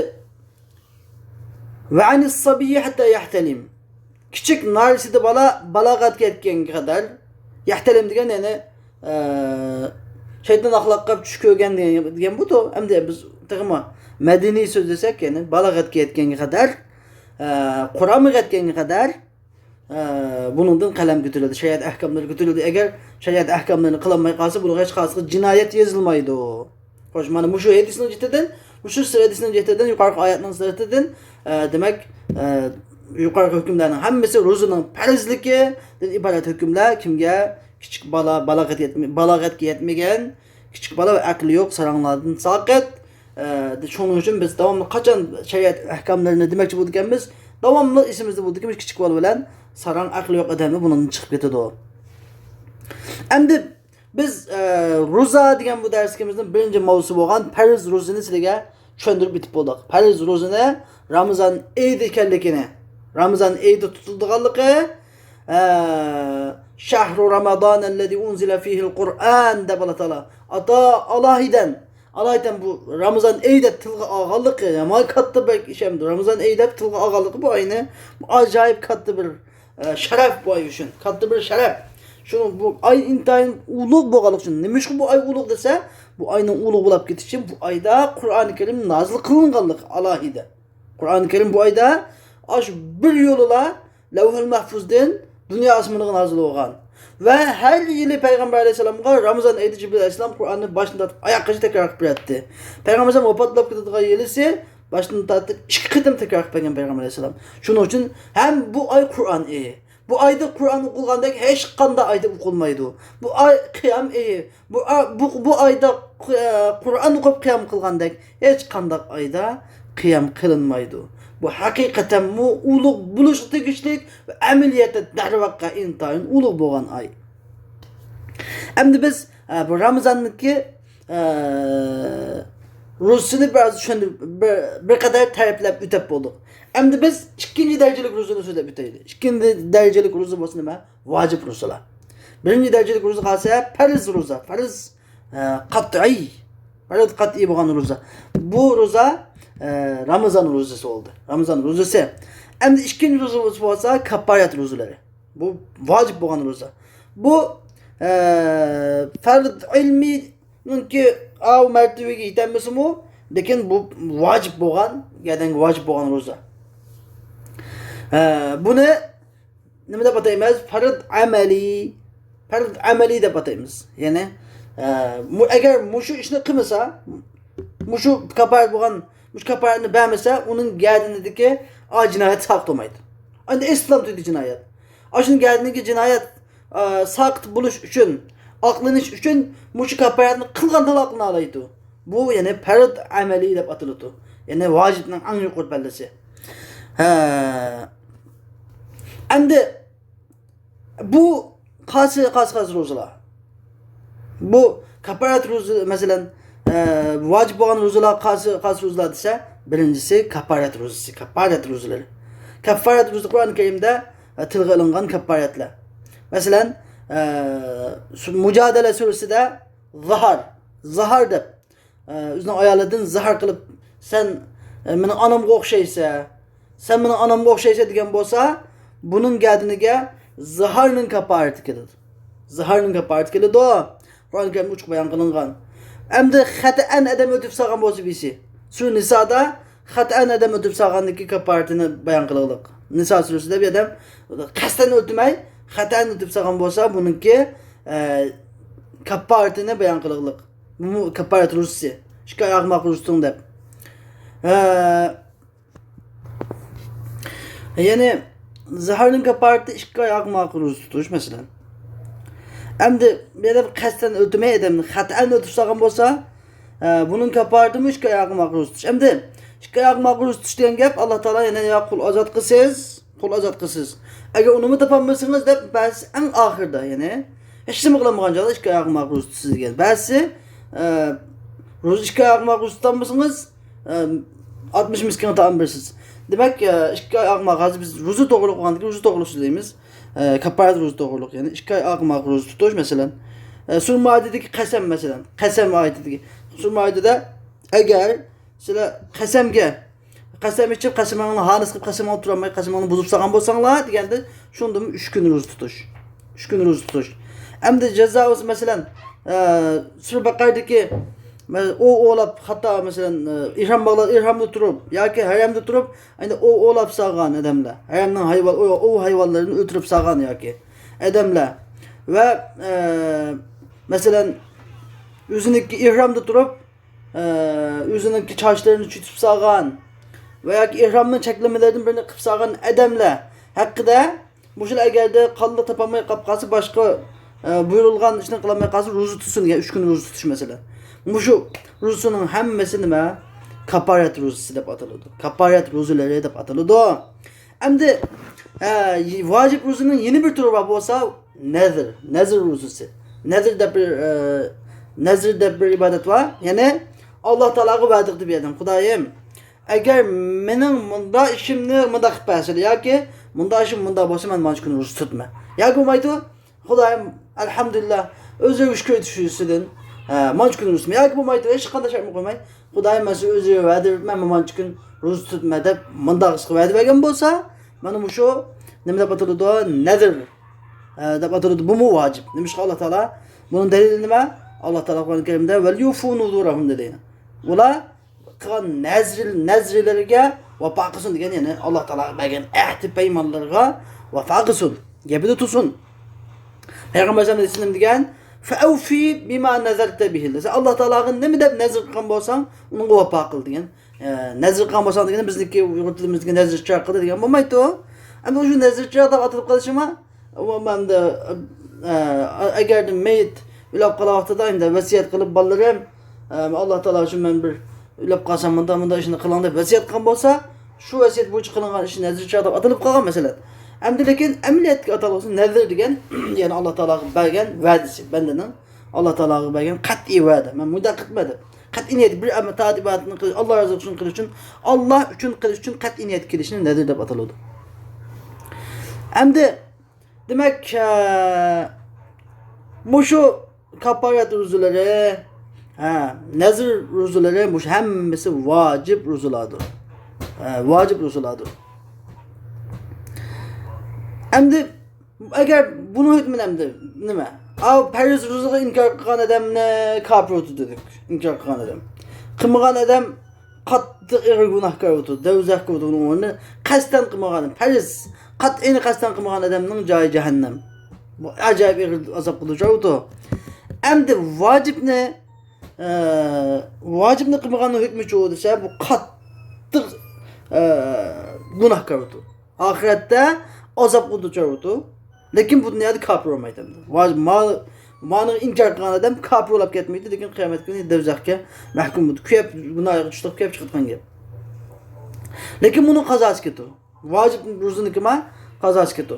ۋە ئەنىس سەبىيي ھەتتا يەھتەلىم. كىچىك نارەسىدە بالا بالاغەتكە يەتكەنگە قەدەر، يەھتەلىم دېگەن، يەنى، ئە، شەيتان ئاقلاپ چۈش كۆرگەن دېگەن، دېگەن بۇدۇ. ئەمدى بىز تېخىمۇ مەدەنىي سۆزلىسەك، يەنى بالاغەتكە يەتكەنگە قەدەر، ئە، قۇرامىغا يەتكەنگە قەدەر، ئە، بۇنىڭدىن قەلەم كۆتۈرۈلدى، شەرىئەت ئەھكاملىرى كۆتۈرۈلدى. ئەگەر شەرىئەت ئەھكاملىرىنى قىلالماي قالسا، بۇنىڭغا ھېچقانداق جىنايەت يېزىلمايدۇ. خوش، مانا مۇشۇ ھەدىسنىڭ جىتىدىن، مۇشۇ سىر ھەدىسنىڭ جىتىدىن، يۇقىرىقى ئايەتنىڭ سىرتىدىن، ئە، دېمەك، ئە، يۇقىرىقى ھۆكۈملەرنىڭ ھەممىسى روزىنىڭ پەرزلىكىدىن ئىبارەت ھۆكۈملەر. كىمگە؟ كىچىك بالا، بالاغەت يەتمە-، بالاغەتكە يەتمىگەن كىچىك بالا ۋە ئەقلى يوق ساراڭلاردىن ساقىت. ئە، شۇنىڭ ئۈچۈن بىز داۋاملىق قاچان شەرىئەت ئەھكاملىرىنى دېمەكچى بولىدىكەنمىز، داۋاملىق ئېسىمىزدە بولىدىكەنمىز، كىچىك بالا بىلەن ساراڭ ئەقلى يوق ئادەملەر بۇنىڭدىن چىقىپ كېتىدۇ. ئەمدى بىز، ئە، روزا دېگەن بۇ دەرسلىكىمىزنىڭ بىرىنچى ماۋزۇسى بولغان پەرز روزىنى سىلەرگە چۈشەندۈرۈپ ئۆتۈپ بولدۇق. پەرز روزىنى رامىزان ئېيىدا ئىكەنلىكىنى، رامىزان ئېيىدا تۇتۇلىدىغانلىقى، ئە، شەھرۇ رامازانەللەزى ئۇنزىلە فىھىل قۇرئان دەپ ئاللا تائالا، ئاتا ئالاھىدەن، ئالاھىدەن بۇ رامىزان ئېيى دەپ تىلغا ئالغانلىقى، يامان كاتتا بەك ئىش ئەمدى. رامىزان ئېيى دەپ تىلغا ئالغانلىقى بۇ ئاينى، بۇ ئاجايىپ كاتتا بىر ئە، شەرەپ بۇ ئاي ئۈچۈن، كاتتا بىر شەرەپ. شۇ بۇ ئاي ئىنتايىن ئۇلۇغ بولغانلىقى ئۈچۈن، نېمىشقا بۇ ئاي ئۇلۇغ دېسە، بۇ ئاينىڭ ئۇلۇغ بولاپ كېتىشى، بۇ ئايدا قۇرئانى كەرىم نازىل قىلىنغانلىقى ئالاھىدە. قۇرئانى كەرىم بۇ ئايدا ئاشۇ بىر يولىلا لەۋھۇل مەھفۇزدىن دۇنيا ئاسمىنىغا نازىل بولغان. ۋە ھەر يىلى پەيغەمبەر ئەلەيھىسسالامغا رامىزان ئېيىدا جىبرىئىل ئەلەيھىسسالام قۇرئاننى باشتىن تارتىپ ئاياغقىچە تەكرار قىلىپ بېرەتتى. پەيغەمبەر ئەلەيھىسسالام ۋاپات بولۇپ كېتىدىغان يىلىسى باشتىن تارتىپ ئىككى قېتىم تەكرار قىلىپ بەرگەن پەيغەمبەر ئەلەيھىسسالام. شۇنىڭ ئۈچۈن ھەم بۇ ئاي قۇرئان ئېيى، بۇ ئايدا قۇرئان ئوقۇلغاندەك ھېچقانداق ئايدا ئوقۇلمايدۇ. بۇ ئاي قىيام ئېيى، بۇ ئا-، بۇ، بۇ ئايدا قۇ-، ئە، قۇرئان ئوقۇپ قىيام قىلغاندەك ھېچقانداق ئايدا قىيام قىلىنمايدۇ. بۇ ھەقىقەتەنمۇ ئۇلۇغ بولۇشقا تېگىشلىك ۋە ئەمەلىيەتتە دەرۋەقە ئىنتايىن ئۇلۇغ بولغان ئاي. ئەمدى بىز، ئە، بۇ رامىزاننىڭكى ئە، روزىسىنى بىر ئاز چۈشەندۈرۈپ، بىر، بىر قەدەر تەرىپلەپ ئۆتۈپ بولدۇق. ئەمدى بىز ئىككىنچى دەرىجىلىك روزىنى سۆزلەپ ئۆتەيلى. ئىككىنچى دەرىجىلىك روزا بولسا نېمە؟ ۋاجىپ روزىلار. بىرىنچى دەرىجىلىك روزا قالسا پەرز روزا، پەرز، ئە، قەتئىي. پەرز قەتئىي بولغان روزا. بۇ روزا، ئە، رامىزان روزىسى بولدى. رامىزان روزىسى. ئەمدى ئىككىنچى روزا بولسا كاپپارەت روزىلىرى. بۇ ۋاجىپ بولغان روزا. بۇ، ئە، پەرز ئىلمىنىڭكى ئاۋۇ مەرتىۋىگە يېتەلمىسىمۇ، لېكىن بۇ ۋاجىپ بولغان، يەنى ۋاجىپ بولغان روزا. ئە، بۇنى نېمە دەپ ئاتايمىز؟ پەرز ئەمەلىي. پەرز ئەمەلىي دەپ ئاتايمىز. يەنى، ئە، مۇ-، ئەگەر مۇشۇ ئىشنى قىلمىسا، مۇشۇ كاپپارەت بولغان، مۇشۇ كاپپارەتنى بەرمىسە، ئۇنىڭ گەدىنىدىكى ئا جىنايەت ساقىت بولمايدۇ. ئەمدى ئېسىلام تۈردە جىنايەت. ئاشۇنىڭ گەدىنىدىكى جىنايەت، ئا، ساقىت بولۇش ئۈچۈن، ئاقلىنىش ئۈچۈن مۇشۇ كاپپارەتنى قىلغاندىلا ئاقلىنالايدۇ. بۇ يەنى پەرز ئەمەلىي دەپ ئاتىلىدۇ. يەنى ۋاجىپنىڭ ئەڭ يۇقىرى پەللىسى. ھە. ئەمدى بۇ قايسى، قايسى، قايسى روزىلار؟ بۇ كاپپارەت روزا، مەسىلەن، ئە، ۋاجىپ بولغان روزىلار قايسى، قايسى روزىلار دېسە، بىرىنچىسى كاپپارەت روزىسى، كاپپارەت روزىلىرى. كاپپارەت روزا قۇرئان كەرىمدە، ئە، تىلغا ئېلىنغان كاپپارەتلەر. مەسىلەن، ئە، سۇ-، مۇجادىلە سۈرىسىدە زاھار، زاھار دەپ، ئە، ئۆزىنىڭ ئايالىدىن زاھار قىلىپ، سەن، ئە، مېنىڭ ئانامغا ئوخشايسەن، سەن مېنىڭ ئانامغا ئوخشايسەن دېگەن بولسا، بۇنىڭ گەدىنىگە زاھارنىڭ كاپپارىتى كېلىدۇ. زاھارنىڭ كاپپارىتى كېلىدۇ. قۇرئان كەرىمدە ئوچۇق بايان قىلىنغان. ئەمدى خەتەئەن ئادەم ئۆتۈپ سالغان بولسا بىرسى. سۈرە نىسادا خەتەئەن ئادەم ئۆتۈپ سالغاندىكى كاپپارىتىنى بايان قىلغۇلۇق. نىسا سۈرىسىدە بىر ئادەم قەستەن ئۆتمەي، خەتەئەن ئۆتۈپ سالغان بولسا، بۇنىڭكى، ئە، كاپپارىتىنى بايان قىلغۇلۇق. بۇمۇ كاپپارەت روزىسى. ئىككى ئاي ئاغماق روزا تۇتۇڭ دەپ. ئە، يەنى زاھارنىڭ كاپپارىتى ئىككى ئاي ئاغماق روزا تۇتۇش، مەسىلەن. ئەمدى بىر ئادەم قەستەن ئۆتمەي، ئادەمنى خەتەئەن ئۆتۈپ سالغان بولسا، ئە، بۇنىڭ كاپپارىتىمۇ ئىككى ئاي ئاغماق روزا تۇتۇش. ئەمدى ئىككى ئاي ئاغماق روزا تۇتۇش دېگەن گەپ، ئاللا تائالا يەنە يا قۇل ئازاد قىلسىز، قۇل ئازاد قىلسىز. ئەگەر ئۇنىمۇ تاپالمىسىڭىز دەپ، بەزىسى ئەڭ ئاخىردا، يەنى ھېچنېمە قىلالمىغان چاغدا ئىككى ئاي ئاغماق روزا تۇتسىز دېگەن. بەزىسى، ئە، روزا، ئىككى ئاي ئاغماق روزا تۇتالمىسىڭىز، ئە، ئاتمىش مىسكىنگە تائام بېرىسىز. دېمەك، ئە، ئىككى ئاي ئاغماق، ھازىر بىز روزا توغرىلىق بولغاندىكىن روزا توغرىلىق سۆزلەيمىز. ئە، كاپپارەت روزا توغرىلىق، يەنى ئىككى ئاي ئاغماق روزا تۇتۇش، مەسىلەن. ئە، سۈرە مائىدىدىكى قەسەم، مەسىلەن. قەسەم ئايىتىدىكى. سۈرە مائىدىدە، ئەگەر سىلەر قەسەمگە، قەسەم ئىچىپ، قەسىمىڭنى ھانىس قىلىپ، قەسىمىڭنى تۇرالماي، قەسىمىڭنى بۇزۇپ سالغان بولساڭلار دېگەندە، شۇندىمۇ ئۈچ كۈن روزا تۇتۇش. ئۈچ كۈن روزا تۇتۇش. ئەمدى جازا بولسا، مەسىلەن، ئە، سۈرە بەقەردىكى، مە-، ئوۋ ئوۋلاپ، خاتا، مەسىلەن، ئە، ئېھرام باغلاپ، ئېھرامدا تۇرۇپ ياكى ھەرەمدە تۇرۇپ، ئەمدى ئوۋ ئوۋلاپ سالغان ئادەملەر، ھەرەمنىڭ ھايۋان، ئوۋ، ئوۋ ھايۋانلىرىنى ئۆلتۈرۈپ سالغان ياكى ئادەملەر ۋە، ئە، مەسىلەن، ئۆزىنىڭكى ئېھرامدا تۇرۇپ، ئە، ئۆزىنىڭكى چاچلىرىنى چۈتۈپ سالغان ۋە ياكى ئېھرامنىڭ چەكلىمىلىرىدىن بىرنى قىلىپ سالغان ئادەملەر ھەققىدە، مۇشۇلار ئەگەردە قانلىق تاپالماي قاپ قالسا، باشقا، ئە، بۇيرۇلغان ئىشنى قىلالماي قالسا، روزا تۇتسۇن دېگەن، ئۈچ كۈن روزا تۇتۇش مەسىلەن. مۇشۇ روزىسىنىڭ ھەممىسى نېمە؟ كاپپارەت روزىسى دەپ ئاتىلىدۇ. كاپپارەت روزىلىرى دەپ ئاتىلىدۇ. ئەمدى، ئە، ۋاجىپ روزىنىڭ يەنە بىر تۈرى بار بولسا، نەزر، نەزر روزىسى. نەزر دەپ بىر، ئە، نەزر دەپ بىر ئىبادەت بار. يەنى ئاللا تائالاغا ۋەدە قىلىپ بەردىم، خۇدايىم، ئەگەر مېنىڭ مۇنداق ئىشىمنى مۇنداق قىلىپ بەرسىلە ياكى مۇنداق ئىشىم مۇنداق بولسا، مەن مانچە كۈن روزا تۇتىمەن. ياكى بولمايدۇ، خۇدايىم، ئەلھەمدۇلىللا، ئۆزۈڭگە شۈكۈر ئېيتىش يۈزىسىدىن، ئە، مانچە كۈن روزا تۇتىمەن. ياكى بولمايدۇ، ھېچقانداق شەرتمۇ قويماي، خۇدايىم، مەن سىزگە ئۆزۈمگە ۋەدە بېرىپمەن، مەن مانچە كۈن روزا تۇتىمەن دەپ مۇنداق قىلىشقا ۋەدە بەرگەن بولسا، مانا مۇشۇ نېمە دەپ ئاتىلىدۇ؟ نەزر، ئە، دەپ ئاتىلىدۇ. بۇمۇ ۋاجىپ. نېمىشقا ئاللا تائالا؟ بۇنىڭ دەلىلى نېمە؟ ئاللا تائالا قۇرئان كەرىمدە، «ۋەليۇفۇ نۇزۇرەھۇم» دېدى. ئۇلار قىلغان نەزر، نەزرلىرىگە ۋاپا قىلسۇن دېگەن، يەنى ئاللا تائالاغا بەرگەن ئەھدى پەيمانلىرىغا ۋاپا قىلسۇن، گېپىدە تۇرسۇن. پەيغەمبەر ئەلەيھىسسالام دېگەن، «فەئەۋفى بىما نەزەرتە بىھى» دېسە، ئاللا تائالاغا نېمە دەپ نەزر قىلغان بولساڭ، ئۇنىڭغا ۋاپا قىل دېگەن. ئە، نەزر قىلغان بولساڭ دېگەندە، بىزنىڭكى ئۇيغۇر تىلىمىزدىكى نەزر چىراغ قىلدى دېگەن بولمايدۇ. ئەمدى شۇ نەزر چىراغ دەپ ئاتىلىپ قېلىشىمۇ، ئەمدى، ئە، ئەگەردە مېيىت ئۆلۈپ قالغان ۋاقتىدا ئەمدى ۋەسىيەت قىلىپ، بالىلىرىم، ئە، ئاللا تائالا ئۈچۈن مەن بىر ئۆلۈپ قالسام، مۇنداق، مۇنداق ئىشنى قىلىڭ دەپ ۋەسىيەت قىلغان بولسا، شۇ ۋەسىيەت بويىچە قىلىنغان ئىش نەزر چىراغ دەپ ئاتىلىپ قالغان، مەسىلەن. ئەمدى لېكىن ئەمەلىيەتتىكى ئاتالغۇسى نەزر دېگەن، يەنى ئاللا تائالاغا بەرگەن ۋەدىسى، بەندىنىڭ ئاللا تائالاغا بەرگەن قەتئىي ۋەدە، مەن مۇنداق قىلىمەن دەپ. قەتئىي نىيەت، بىر ئەمەل تائەت ئىبادەتنى قىلىش، ئاللا رازى بولۇشى ئۈچۈن قىلىش ئۈچۈن، ئاللا ئۈچۈن قىلىش ئۈچۈن قەتئىي نىيەت كېلىشىنى نەزر دەپ ئاتىلىدۇ. ئەمدى، دېمەك، ئە، مۇشۇ كاپپارەت روزىلىرى، ھە، نەزر روزىلىرى، مۇشۇ ھەممىسى ۋاجىپ روزىلاردۇر. ھە، ۋاجىپ روزىلاردۇر. ئەمدى، ئەگەر بۇنىڭ ھۆكمى ئەمدى نېمە؟ ئاۋۇ پەرز روزىغا ئىنكار قىلغان ئادەمنى كاپىر ئوتى دېدۇق. ئىنكار قىلغان ئادەم. قىلمىغان ئادەم قاتتىق ئېغىر گۇناھكار بولىدۇ، دوزاخقا بولىدۇ ئۇنىڭ ئورنى. قەستەن قىلمىغان، پەرز، قەتئىينى قەستەن قىلمىغان ئادەمنىڭ جايى جەھەننەم. بۇ ئاجايىپ ئېغىر ئازابقا دۇچار بولىدۇ. ئەمدى ۋاجىپنى، ئە، ۋاجىپنى قىلمىغاننىڭ ھۆكمى چۇ دېسە، بۇ قاتتىق، ئە، گۇناھكار بولىدۇ. ئاخىرەتتە ئازابقا دۇچار بولىدۇ. لېكىن بۇ دۇنيادا كاپىر بولمايدۇ ئەمدى. ۋاجىپ، ما-، مانىڭ ئىنكار قىلغان ئادەم كاپىر بولاپ كەتمەيدۇ، لېكىن قىيامەت كۈنى دوزاخقا مەھكۇم بولىدۇ. كۆيۈپ، گۇناھىغا چۈشتۇق، كۆيۈپ چىقىدىغان گەپ. لېكىن بۇنىڭ قازاسى كېتىدۇ. ۋاجىپ روزىنىڭكىما قازاسى كېتىدۇ.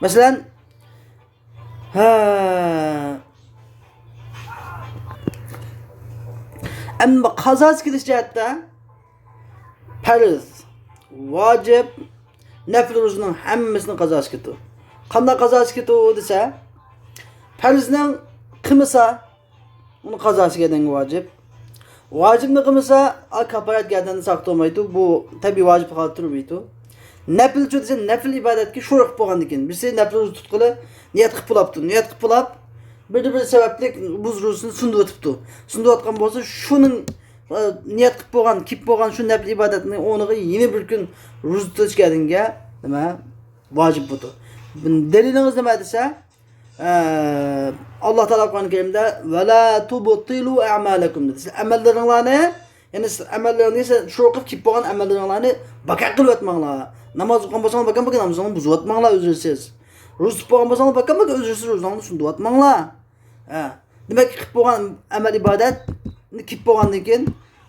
مەسىلەن، ھە. ئەمما قازاسى كېلىش جەھەتتە پەرز، ۋاجىپ، نەپلى روزىنىڭ ھەممىسىنىڭ قازاسى كېتىدۇ. قانداق قازاسى كېتىدۇ دېسە، پەرزنىڭ قىلمىسا، ئۇنىڭ قازاسى گەدەنگە ۋاجىپ. ۋاجىپنى قىلمىسا، ئا، كاپپارەت گەدەندىن ساقىت بولمايدۇ. بۇ تەبىئىي ۋاجىپ ھالەتتە تۇرمايدۇ. نەپلچۇ دېسە، نەپل ئىبادەتكە شۇرۇق بولغاندىن كېيىن، بىرسى نەپل روزا تۇتقىلى نىيەت قىلىپ بولاپتۇ. نىيەت قىلىپ بولاپ، بىر، بىر سەۋەبلىك بۇ روزىسىنى سۇندۇرۇۋېتىپتۇ. سۇندۇرۇۋاتقان بولسا، شۇنىڭ، ئە، نىيەت قىلىپ بولغان، كېلىپ بولغان شۇ نەپل ئىبادەتنىڭ ئورنىغا يەنە بىر كۈن روزا تۇتۇش گەدەنگە نېمە؟ ۋاجىپ بولىدۇ. دەلىلىڭىز نېمە دېسە، ئە، ئاللا تائالا قۇرئان كەرىمدە، «ۋەلا تۇبتىلۇ ئەمالەكۇم» دېدى. سىز ئەمەللىرىڭلارنى، يەنى سىز ئەمەللىرىڭنى، سىز شۇ قىلىپ كېلىپ بولغان ئەمەللىرىڭلارنى بىكار قىلىۋەتمەڭلار. ناماز ئوقۇغان بولساڭلار، بىكار، بىكار نامىزىڭلارنى بۇزۇۋەتمەڭلار ئۆزلىرىسىز. روزا تۇتۇپ بولغان بولساڭلار، بىكار، بىكار ئۆزلىرىسىز روزاڭلارنى سۇندۇرۇۋەتمەڭلار. ھە. دېمەك، قىلىپ بولغان ئەمەل ئىبادەت كېلىپ بولغاندىن كېيىن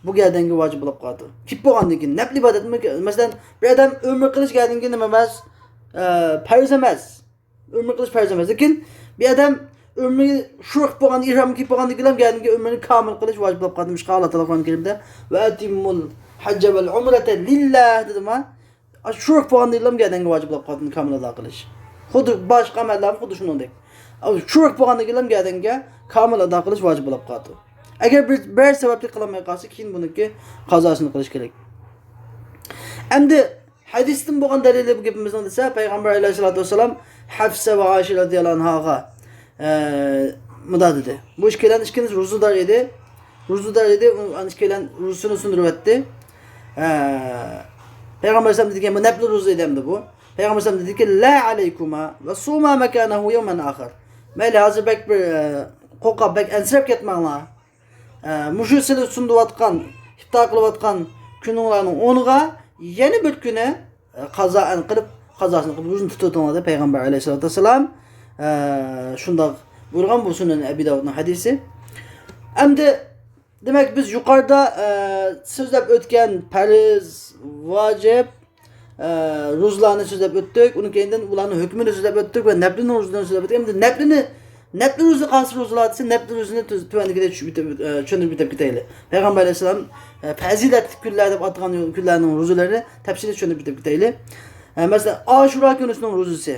بۇ گەدەنگە ۋاجىپ بولۇپ قالىدۇ. كېلىپ بولغاندىن كېيىن نەپلى ئىبادەت، مەسىلەن، بىر ئادەم ئۆمرە قىلىش گەدەنگە نېمە ئەمەس؟ ئە، پەرز ئەمەس. ئۆمرە قىلىش پەرز ئەمەس. لېكىن بىر ئادەم ئۆمرىگە شۇرۇق بولغان، ئېھرام كىيىپ بولغاندىن كېيىن گەدىنىگە ئۆمرىنى كامىل قىلىش ۋاجىپ بولۇپ قالدى. مۇشۇ ئاللا تائالا قۇرئان كەرىمدە، «ۋە ئەتىممۇل ھەججە ۋەل ئۇمرەتە لىللاھ» دېدىما؟ شۇرۇق بولغاندىن كېيىن گەدىنىگە ۋاجىپ بولۇپ قالدى، كامىل ئادا قىلىش. خۇددى باشقا ئەمەللەرمۇ خۇددى شۇنىڭدەك. شۇرۇق بولغاندىن كېيىن گەدىنىگە كامىل ئادا قىلىش ۋاجىپ بولۇپ قالدى. ئەگەر بىر، بىرەر سەۋەبلىك قىلالماي قالسا، كېيىن بۇنىڭكى قازاسىنى قىلىش كېرەك. ئەمدى ھەدىستىن بولغان دەلىلى بۇ گېپىمىزنىڭ دېسە، پەيغەمبەر ئەلەيھىسسالاتۇ ۋەسسالام ھەفسە ۋە ئائىشە رەزىياللاھۇ ئەنھاغا، ئە، مۇنداق دېدى. بۇ ئىككىيلەن، ئىككىلىسى روزىدار ئىدى. روزىدار ئىدى. ئۇ، ئىككىيلەن روزىسىنى سۇندۇرۇۋەتتى. ئە، پەيغەمبەر ئەلەيھىسسالام دېدىكەن، بۇ نەپلى روزا ئىدى ئەمدى بۇ. پەيغەمبەر ئەلەيھىسسالام دېدىكى، «لا ئەلەيكۇما ۋە سۇما مەكانەھۇ يەۋمەن ئاخەر.» مەيلى، ھازىر بەك بىر، ئە، قورقۇپ، بەك ئەنسىرەپ كەتمەڭلار. ئە، مۇشۇ سىلى سۇندۇرۇۋاتقان، ئىپتار قىلىۋاتقان كۈنۈڭلارنىڭ ئورنىغا يەنە بىر كۈنى، ئە، قازائەن قىلىپ، قازاسىنى قىلىپ، روزىنى تۇتۇۋېتىڭلار دەپ پەيغەمبەر ئەلەيھىسسالاتۇ ۋەسسالام، ئە، شۇنداق بۇيرۇغان. بۇ سۈنەن ئەبى داۋۇدنىڭ ھەدىسى. ئەمدى، دېمەك، بىز يۇقىرىدا، ئە، سۆزلەپ ئۆتكەن پەرز، ۋاجىپ، ئە، روزىلارنى سۆزلەپ ئۆتتۇق. ئۇنىڭ كەينىدىن ئۇلارنىڭ ھۆكمىنى سۆزلەپ ئۆتتۇق ۋە نەپلىنىڭ روزىلىرىنى سۆزلەپ ئۆتتۇق. ئەمدى نەپلىنى، نەپلى روزا قايسى روزىلار دېسە، نەپلى روزىنى تۆز-، تۆۋەندىكىدەك چۈشۈرۈپ ئۆتۈپ، ئە، چۈشەندۈرۈپ ئۆتۈپ كېتەيلى. پەيغەمبەر ئەلەيھىسسالام، ئە، پەزىلەتلىك كۈنلەر دەپ ئاتىغان كۈنلەرنىڭ روزىلىرىنى تەپسىلىي چۈشەندۈرۈپ ئۆتۈپ كېتەيلى. ئە، مەسىلەن، ئاشۇرا كۈنىسىنىڭ روزىسى.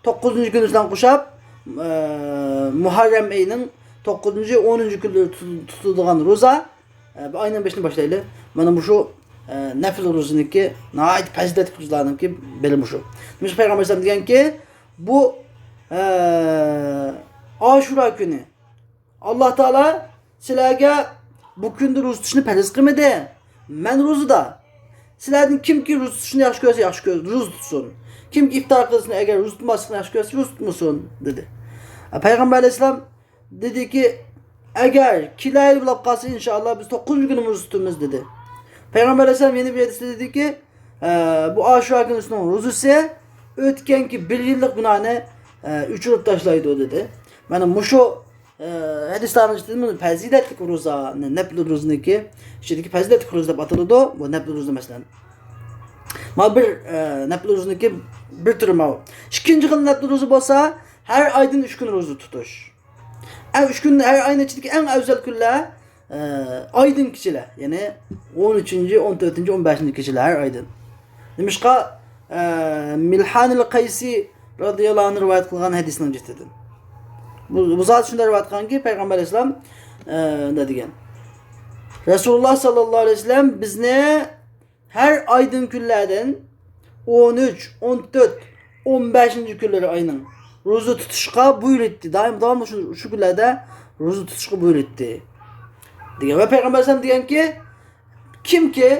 توققۇزىنچى كۈنى بىلەن قوشاپ، ئە، مۇھەررەم ئېيىنىڭ توققۇزىنچى، ئونىنچى كۈنلىرى تۇتۇ-، تۇتۇلىدىغان روزا، ئە، بۇ ئاينىڭ بېشىنى باشلايلى. مانا مۇشۇ، ئە، نەپىل روزىنىڭكى، ناھايىتى پەزىلەتلىك روزىلارنىڭكى بىرى مۇشۇ. مۇشۇ پەيغەمبەر ئەلەيھىسسالام دېگەنكى، بۇ، ئە، ئاشۇرا كۈنى، ئاللا تائالا سىلەرگە بۇ كۈندە روزا تۇتۇشنى پەرز قىلمىدى. مەن روزىدا. سىلەردىن كىمكى روزا تۇتۇشنى ياخشى كۆرسە، ياخشى كۆر-، روزا تۇتسۇن. كىمكى ئىپتار قىلىشنى، ئەگەر روزا تۇتماسلىقنى ياخشى كۆرسە، روزا تۇتمىسۇن، دېدى. پەيغەمبەر ئەلەيھىسسالام دېدىكى، ئەگەر كېلەر يىل بولۇپ قالسا، ئىنشائاللا، بىز توققۇزىنچى كۈنى روزا تۇتىمىز، دېدى. پەيغەمبەر ئەلەيھىسسالام يەنە بىر ھەدىستە دېدىكى، ئە، بۇ ئاشۇرا كۈنىسىنىڭ روزىسى ئۆتكەنكى بىر يىللىق گۇناھنى، ئە، ئۆچۈرۈپ تاشلايدۇ، دېدى. مانا مۇشۇ ئە، ھەدىسلەرنىڭ ئىچىدىمۇ پەزىلەتلىك روزا، نەپلى روزىنىڭكى ئىچىدىكى پەزىلەتلىك روزا دەپ ئاتىلىدۇ. بۇ نەپلى روزا، مەسىلەن. مانا بىر، ئە، نەپلى روزىنىڭكى بىر تۈرى ماۋۇ. ئىككىنچى خىل نەپلى روزا بولسا، ھەر ئايدىن ئۈچ كۈن روزا تۇتۇش. ئەڭ ئۈچ كۈن، ھەر ئاينىڭ ئىچىدىكى ئەڭ ئەۋزەل كۈنلەر، ئايدىن كېچىلەر، يەنى ئون ئۈچىنچى، ئون تۆتىنچى، ئون بەشىنچى كېچىلەر ھەر ئايدىن. نېمىشقا؟ ئە، مىلھانىل قەيسى رازىياللاھۇ ئەنھۇ رىۋايەت قىلغان ھەدىسنىڭ جىتىدىن. بۇ، بۇ زات شۇنداق رىۋايەت قىلغانكى، پەيغەمبەر ئەلەيھىسسالام، ئە، نېمە دېگەن؟ رەسۇلۇللاھ ساللاللاھۇ ئەلەيھى ۋەسەللەم بىزنى ھەر ئايدىن كۈنلەردىن ئون ئۈچ، ئون تۆت، ئون بەشىنچى كۈنلىرى ئاينىڭ روزا تۇتۇشقا بۇيرۇتتى. دائىم، داۋاملىق شۇ، شۇ كۈنلەردە روزا تۇتۇشقا بۇيرۇتتى، دېگەن. ۋە پەيغەمبەر ئەلەيھىسسالام دېگەنكى، كىمكى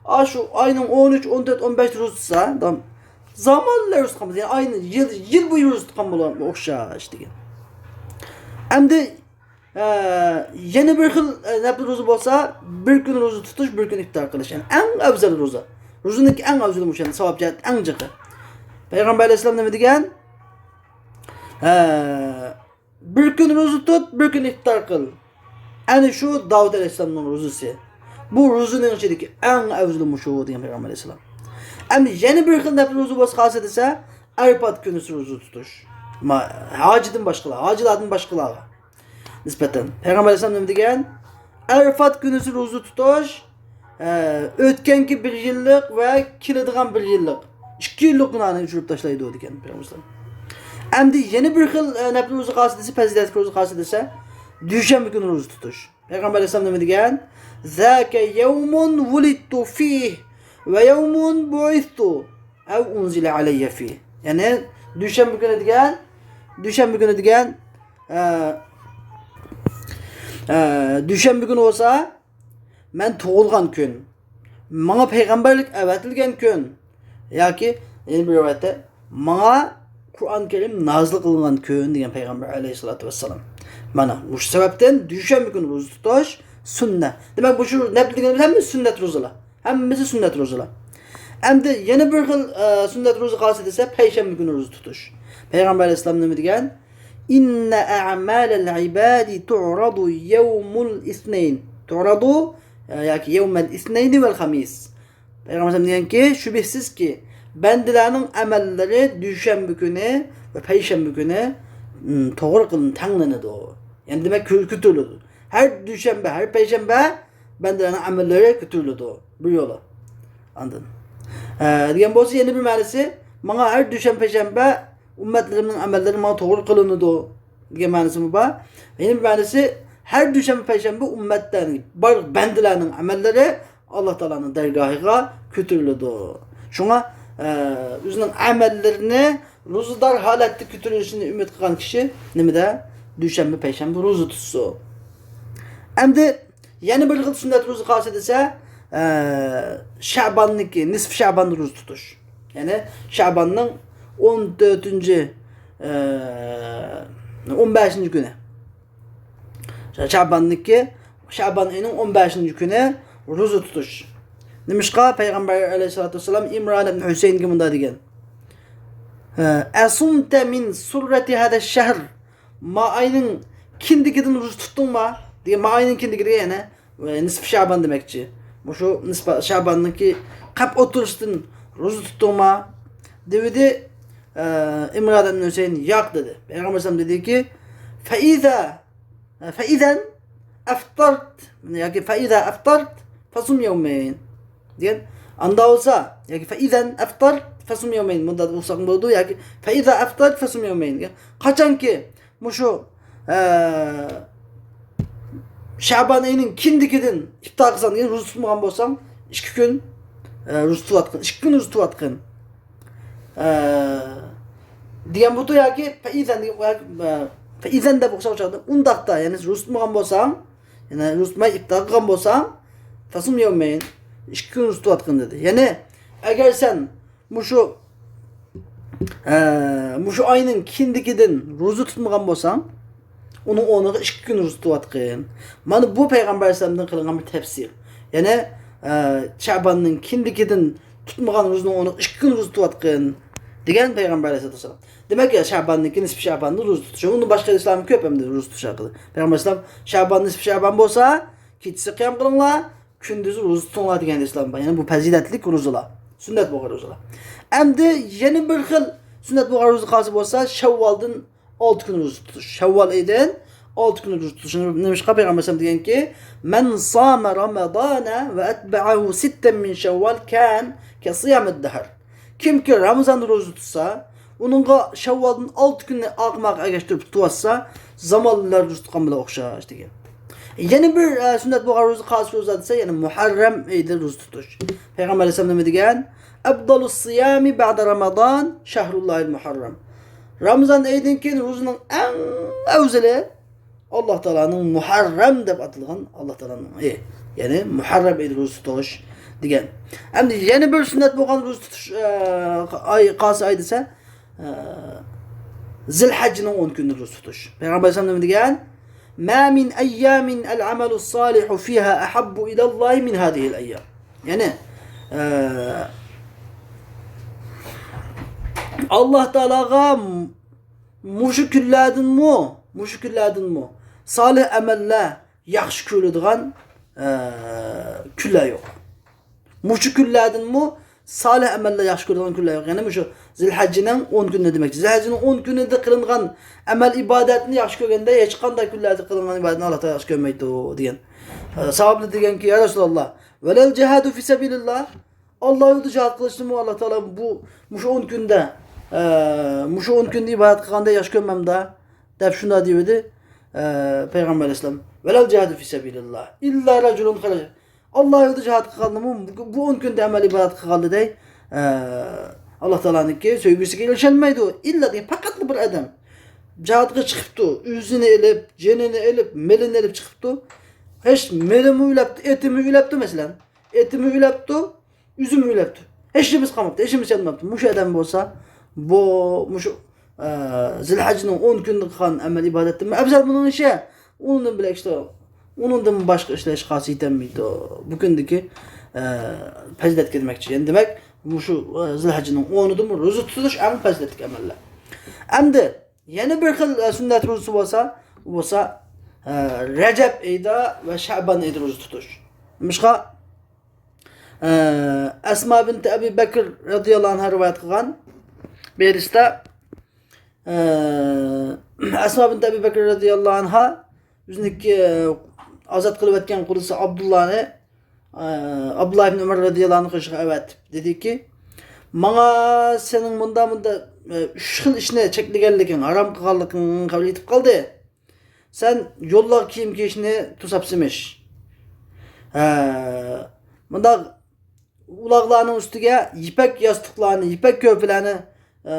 ئاشۇ ئاينىڭ ئون ئۈچ، ئون تۆت، ئون بەشتە روزا تۇتسا، داۋام، زامانلا روزا تۇتقان بولسا، يەنى ئاينى يىل، يىل بويى روزا تۇتقان بولغان ئوخشاش، دېگەن. ئەمدى ئە، يەنە بىر خىل، ئە، نەپلى روزا بولسا، بىر كۈن روزا تۇتۇش، بىر كۈن ئىپتار قىلىش. يەنى ئەڭ ئەۋزەل روزا. روزىنىڭكى ئەڭ ئەۋزىلى مۇشۇ، يەنى ساۋاب جەھەتتىن ئەڭ جىقى. پەيغەمبەر ئەلەيھىسسالام نېمە دېگەن؟ ئە، بىر كۈن روزا تۇت، بىر كۈن ئىپتار قىل. ئەنە شۇ داۋۇت ئەلەيھىسسالامنىڭ روزىسى. بۇ روزىنىڭ ئىچىدىكى ئەڭ ئەۋزىلى مۇشۇ، دېگەن پەيغەمبەر ئەلەيھىسسالام. ئەمدى يەنە بىر خىل نەپلى روزا بولسا قالسا دېسە، ئەرىپات كۈنىسى روزا تۇتۇش. ما-، ھاجىدىن باشقىلار، ھاجىلاردىن باشقىلارغا نىسبەتەن. پەيغەمبەر ئەلەيھىسسالام نېمە دېگەن؟ ئەرىفات كۈنىسى روزا تۇتۇش، ئە، ئۆتكەنكى بىر يىللىق ۋە كېلىدىغان بىر يىللىق، ئىككى يىللىق گۇناھنى ئۆچۈرۈپ تاشلايدۇ، دېگەن پەيغەمبەر ئەلەيھىسسالام. ئەمدى يەنە بىر خىل، ئە، نەپلى روزا قالسا دېسە، پەزىلەتلىك روزا قالسا دېسە، دۈشەنبە كۈنى روزا تۇتۇش. پەيغەمبەر ئەلەيھىسسالام نېمە دېگەن؟ زاكا يومون ۋۇلىدتۇ فىھ ۋە يومون بۇئىستۇ ئەۋ ئۇنزىلە ئەلەييە فىھ. يەنى دۈشەنبە كۈنى دېگەن، دۈشەنبە كۈنى دېگەن، ئە، ئە، دۈشەنبە كۈنى بولسا مەن تۇغۇلغان كۈن، ماڭا پەيغەمبەرلىك ئەۋەتىلگەن كۈن ياكى يەنە بىر رىۋايەتتە ماڭا قۇرئان كەرىم نازىل قىلىنغان كۈن دېگەن پەيغەمبەر ئەلەيھىسسالاتۇ ۋەسسالام. مانا مۇشۇ سەۋەبتىن دۈشەنبە كۈنى روزا تۇتۇش سۈننەت. دېمەك، مۇشۇ نەپلى دېگەنلىرىمىز ھەممىسى سۈننەت روزىلار. ھەممىسى سۈننەت روزىلار. ئەمدى يەنە بىر خىل، ئە، سۈننەت روزا قالسا دېسە، پەيشەنبە كۈنى روزا تۇتۇش. پەيغەمبەر ئەلەيھىسسالام نېمە دېگەن؟ إن أعمال العباد تعرض يوم الاثنين. تعرض، ئە، ياكى يوم الاثنين والخميس. پەيغەمبەر دېگەنكى، شۈبھىسىزكى، بەندىلەرنىڭ ئەمەللىرى دۈشەنبە كۈنى ۋە پەيشەنبە كۈنى، م، توغرا قىلىنىپ تەڭلىنىدۇ. يەنى دېمەك، كۆ-، كۆتۈرۈلىدۇ. ھەر دۈشەنبە، ھەر پەيشەنبە بەندىلەرنىڭ ئەمەللىرى كۆتۈرۈلىدۇ. بىر يولى. ئاندىن، ئە، دېگەن بولسا، يەنە بىر مەنىسى، ماڭا ھەر دۈشەنبە، پەيشەنبە ئۈممەتلىرىمنىڭ ئەمەللىرى ماڭا توغرا قىلىنىدۇ، دېگەن مەنىسىمۇ بار. يەنە بىر مەنىسى، ھەر دۈشەنبە، پەيشەنبە ئۈممەتتە بار بەندىلەرنىڭ ئەمەللىرى ئاللا تائالانىڭ دەرگاھىغا كۆتۈرۈلىدۇ. شۇڭا، ئە، ئۆزىنىڭ ئەمەللىرىنى روزىدار ھالەتتە كۆتۈرۈلۈشىنى ئۈمىد قىلغان كىشى نېمىدە؟ دۈشەنبە، پەيشەنبە روزا تۇتسۇن. ئەمدى يەنە بىر خىل سۈننەت روزا قالسا دېسە، ئە، شەباننىكى، نىسف شەباندا روزا تۇتۇش. يەنى شەباننىڭ ئون تۆتىنچى، ئە، ئون بەشىنچى كۈنى. شەباننىكى، شەبان ئېيىنىڭ ئون بەشىنچى كۈنى روزا تۇتۇش. نېمىشقا؟ پەيغەمبەر ئەلەيھىسسالاتۇ ۋەسسالام ئىمران ئىبن ھۈسەيىنگە مۇنداق دېگەن، ئە، أصمت من سرة هذا الشهر؟ ما ئاينىڭ كىندىكىدىن روزا تۇتتۇڭما؟ دېگەن، ما ئاينىڭ كىندىكى دېگەن يەنە، ئە، نىسپى شەبان دېمەكچى. مۇشۇ نىسپى شەباننىڭكى قەپ ئوتتۇرىسىدىن روزا تۇتتۇڭما؟ دېۋىدى. ئە، ئىمران ئىبن ھۈسەيىن، ياق، دېدى. پەيغەمبەر ئەلەيھىسسالام دېدىكى، فإذا، فإذا أفطرت، ياكى فإذا أفطرت فصم يومين دېگەن. ئاندا بولسا، ياكى فإذا أفطرت فصم يومين، مۇنداق ئوقۇساق بولىدۇ، ياكى فإذا أفطرت فصم يومين دېگەن. قاچانكى مۇشۇ، ئە، شەبان ئېيىنىڭ كىندىكىدىن ئىپتار قىلساڭ دېگەن، روزا تۇتمىغان بولساڭ، ئىككى كۈن، ئە، روزا تۇتۇۋاتقىن، ئىككى كۈن روزا تۇتۇۋاتقىن، ئە، دېگەن بۇتۇ ياكى فەئىزەن دېگەن، ئە، فەئىزەن دەپ ئوخشاش ئوخشايدۇ. ئۇنداقتا، يەنى روزا تۇتمىغان بولساڭ، يەنى روزا تۇتماي ئىپتار قىلغان بولساڭ، فەسۇم يەۋمەين، ئىككى كۈن روزا تۇتۇۋاتقىن دېدى. يەنى ئەگەر سەن مۇشۇ، ئە، مۇشۇ ئاينىڭ كېيىندىكىدىن روزا تۇتمىغان بولساڭ، ئۇنىڭ ئورنىغا ئىككى كۈن روزا تۇتۇۋاتقىن. مانا بۇ پەيغەمبەر ئەلەيھىسسالامدىن قىلىنغان بىر تەپسىر. يەنى، ئە، شەباننىڭ كېيىندىكىدىن تۇتمىغان روزىنىڭ ئورنىغا ئىككى كۈن روزا تۇتۇۋاتقىن، دېگەن پەيغەمبەر ئەلەيھىسسالام. دېمەك، يا شەباننىڭكى نىسپى شەباندا روزا تۇتۇش. ئۇندىن باشقا ھەدىسلەرمۇ كۆپ ئەمدى روزا تۇتۇش ھەققىدە. پەيغەمبەر ئەلەيھىسسالام، شەبان نىسپى شەبان بولسا، كېچىسى قىيام قىلىڭلار، كۈندۈزى روزا تۇتۇڭلار دېگەن ئىسلام بار. يەنى بۇ پەزىلەتلىك روزىلار، سۈننەت بولغان روزىلار. ئەمدى يەنە بىر خىل سۈننەت بولغان روزا قالسا بولسا، شەۋۋالدىن ئالتە كۈن روزا تۇتۇش. شەۋۋال ئېيىدىن ئالتە كۈن روزا تۇتۇش. نېمىشقا پەيغەمبەر ئەلەيھىسسالام دېگەنكى، مەن سامە رامەزانە ۋە ئەتبەئەھۇ سىتتەن مىن شەۋۋال كان كەسىيامىد دەھر. كىمكى رامىزاندا روزا تۇتسا، ئۇنىڭغا شەۋۋالدىن ئالتە كۈننى ئارقىمۇ ئارقا ئەگەشتۈرۈپ تۇتۇۋاتسا، زامانلار روزا تۇتقان بىلەن ئوخشاش دېگەن. يەنە بىر، ئە، سۈننەت بولغان روزا، قايسى روزا دېسە، يەنە مۇھەررەم ئېيىدا روزا تۇتۇش. پەيغەمبەر ئەلەيھىسسالام نېمە دېگەن؟ ئەفضالۇس سىيامى بەئدە رامازان شەھرۇللاھىل مۇھەررەم. رامىزان ئېيىدىن كېيىن روزىنىڭ ئەڭ ئەۋزىلى ئاللا تائالانىڭ مۇھەررەم دەپ ئاتالغان ئاللا تائالانىڭ ئېيى. يەنى مۇھەررەم ئېيىدا روزا تۇتۇش دېگەن. ئەمدى يەنە بىر سۈننەت بولغان روزا تۇتۇش، ئە، ئاي، قايسى ئاي دېسە، ئە، زىلھەججىنىڭ ئون كۈنىدە روزا تۇتۇش. پەيغەمبەر ئەلەيھىسسالام نېمە دېگەن؟ ما من أيام العمل الصالح فيها أحب إلى الله من هذه الأيام. يەنى، ئە، ئاللا تائالاغا مۇشۇ كۈنلەردىنمۇ، مۇشۇ كۈنلەردىنمۇ سالىھ ئەمەللەر ياخشى كۆرۈلىدىغان، ئە، كۈنلەر يوق. مۇشۇ كۈنلەردىنمۇ سالىھ ئەمەللەر ياخشى كۆرۈلىدىغان كۈنلەر يوق. يەنى مۇشۇ زىلھەججىنىڭ ئون كۈنىنى دېمەكچى. زىلھەججىنىڭ ئون كۈنىدە قىلىنغان ئەمەل ئىبادەتنى ياخشى كۆرگەندە، ھېچقانداق كۈنلەردە قىلىنغان ئىبادەتنى ئاللا تائالا ياخشى كۆرمەيدۇ دېگەن. ئە، ساھابىلەر دېگەنكى، يا رەسۇلاللا، ۋەلەل جىھادۇ فى سەبىلىللا؟ ئاللا يولىدا جىھاد قىلىشنىمۇ ئاللا تائالا بۇ، مۇشۇ ئون كۈندە، ئە، مۇشۇ ئون كۈندە ئىبادەت قىلغاندا ياخشى كۆرمەمدا، دەپ شۇنداق دېيىۋىدى. ئە، پەيغەمبەر ئەلەيھىسسالام، ۋەلەل جىھادۇ فى سەبىلىللا ئىللا رەجۇلۇن خەرەج. ئاللا يولىدا جىھاد قىلغاننىمۇ بۇ، بۇ ئون كۈندە ئەمەل ئىبادەت قىلغاندا دەي، ئە، ئاللا تائالانىڭكى سۆيگۈسىگە ئېرىشەلمەيدۇ. ئىللا دېگەن پەقەتلا بىر ئادەم جىھادقا چىقىپتۇ، ئۆزىنى ئېلىپ، جېنىنى ئېلىپ، مېلىنى ئېلىپ چىقىپتۇ. ھېچ مېلىمۇ ئۆلەپتۇ، ئېتىمۇ ئۆلەپتۇ مەسىلەن. ئېتىمۇ ئۆلەپتۇ، ئۆزىمۇ ئۆلەپتۇ. ھېچنېمىسى قالماپتۇ، ھېچنېمىسى يانماپتۇ. مۇشۇ ئادەم بولسا، بۇ، مۇشۇ، ئە، زىلھەججىنىڭ ئون كۈنىدە قىلغان ئەمەل ئىبادەتتىن ئەۋزەل بۇنىڭ ئىشى. ئۇنىڭدىن بىلەك ئىشلار، ئۇنىڭدىن باشقا ئىشلار ھېچقايسى يېتەلمەيدۇ. بۇ كۈندىكى، ئە، پەزىلەتكە دېمەكچى. يەنى دېمەك، مۇشۇ، ئە، زىلھەججىنىڭ ئونىدىمۇ روزا تۇتۇش ئەڭ پەزىلەتلىك ئەمەللەر. ئەمدى يەنە بىر خىل، ئە، سۈننەت روزىسى بولسا، بولسا، ئە، رەجەب ئېيىدا ۋە شەبان ئېيىدا روزا تۇتۇش. نېمىشقا؟ ئە، ئەسما بىنت ئەبى بەكر رەزىياللاھۇ ئەنھا رىۋايەت قىلغان بىر ھەدىستە، ئە، ئەسما بىنت ئەبى بەكر رەزىياللاھۇ ئەنھا ئۆزىنىڭكى، ئە، ئازاد قىلىۋەتكەن قۇلىسى ئابدۇللانى، ئە، ئابدۇللا ئىبن ئۆمەر رەزىياللاھۇ ئەنھۇ قېشىغا ئەۋەتىپ دېدىكى، ماڭا سېنىڭ مۇنداق، مۇنداق، ئە، ئۈچ خىل ئىشنى چەكلىگەنلىكىڭ، ھارام قىلغانلىقىڭ خەۋەر يېتىپ قالدى. سەن يوللارغا كىيىم كىيىشنى توساپسىمىش. ھە، مۇنداق ئۇلاغلارنىڭ ئۈستىگە يىپەك ياستۇقلارنى، يىپەك كۆرپىلەرنى، ئە،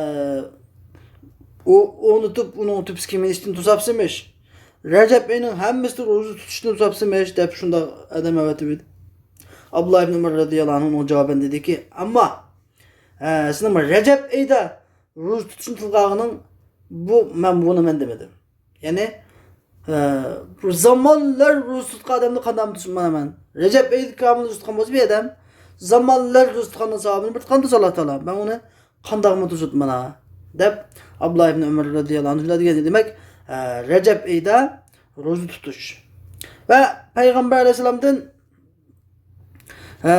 ئو-، ئورنىتىپ، ئۇنىڭ تۆپىسىگە مىنىشتىن توساپسىمىش. رەجەب ئېيىنىڭ ھەممىسىدە روزا تۇتۇشنى توساپسىمىش، دەپ شۇنداق ئادەم ئەۋەتىۋىدى. ئابدۇللا ئىبن ئۆمەر رەزىياللاھۇ ئەنھۇ ئۇنىڭغا جاۋابەن دېدىكى، ئەمما، ئە، سېنىڭ رەجەب ئېيىدا روزا تۇتۇشنى تىلغا ئالغىنىڭ بۇ، مەن بۇنى مەن دېمىدىم. يەنى، ئە، بىر زامانلار روزا تۇتقان ئادەمنى قانداقمۇ تۇتمايمەن؟ رەجەب ئېيىدا كامىل روزا تۇتقان بولسا بىر ئادەم، زامانلار روزا تۇتقاننىڭ ساۋابىنى بىر تۇتقان تۇتسا ئاللا تائالا، مەن ئۇنى قانداقمۇ تۇتمايمەن؟ دەپ، ئابدۇللا ئىبن ئۆمەر رەزىياللاھۇ ئەنھۇ شۇنداق دېگەن. دېمەك، ئە، رەجەب ئېيىدا روزا تۇتۇش. ۋە پەيغەمبەر ئەلەيھىسسالامدىن، ئە،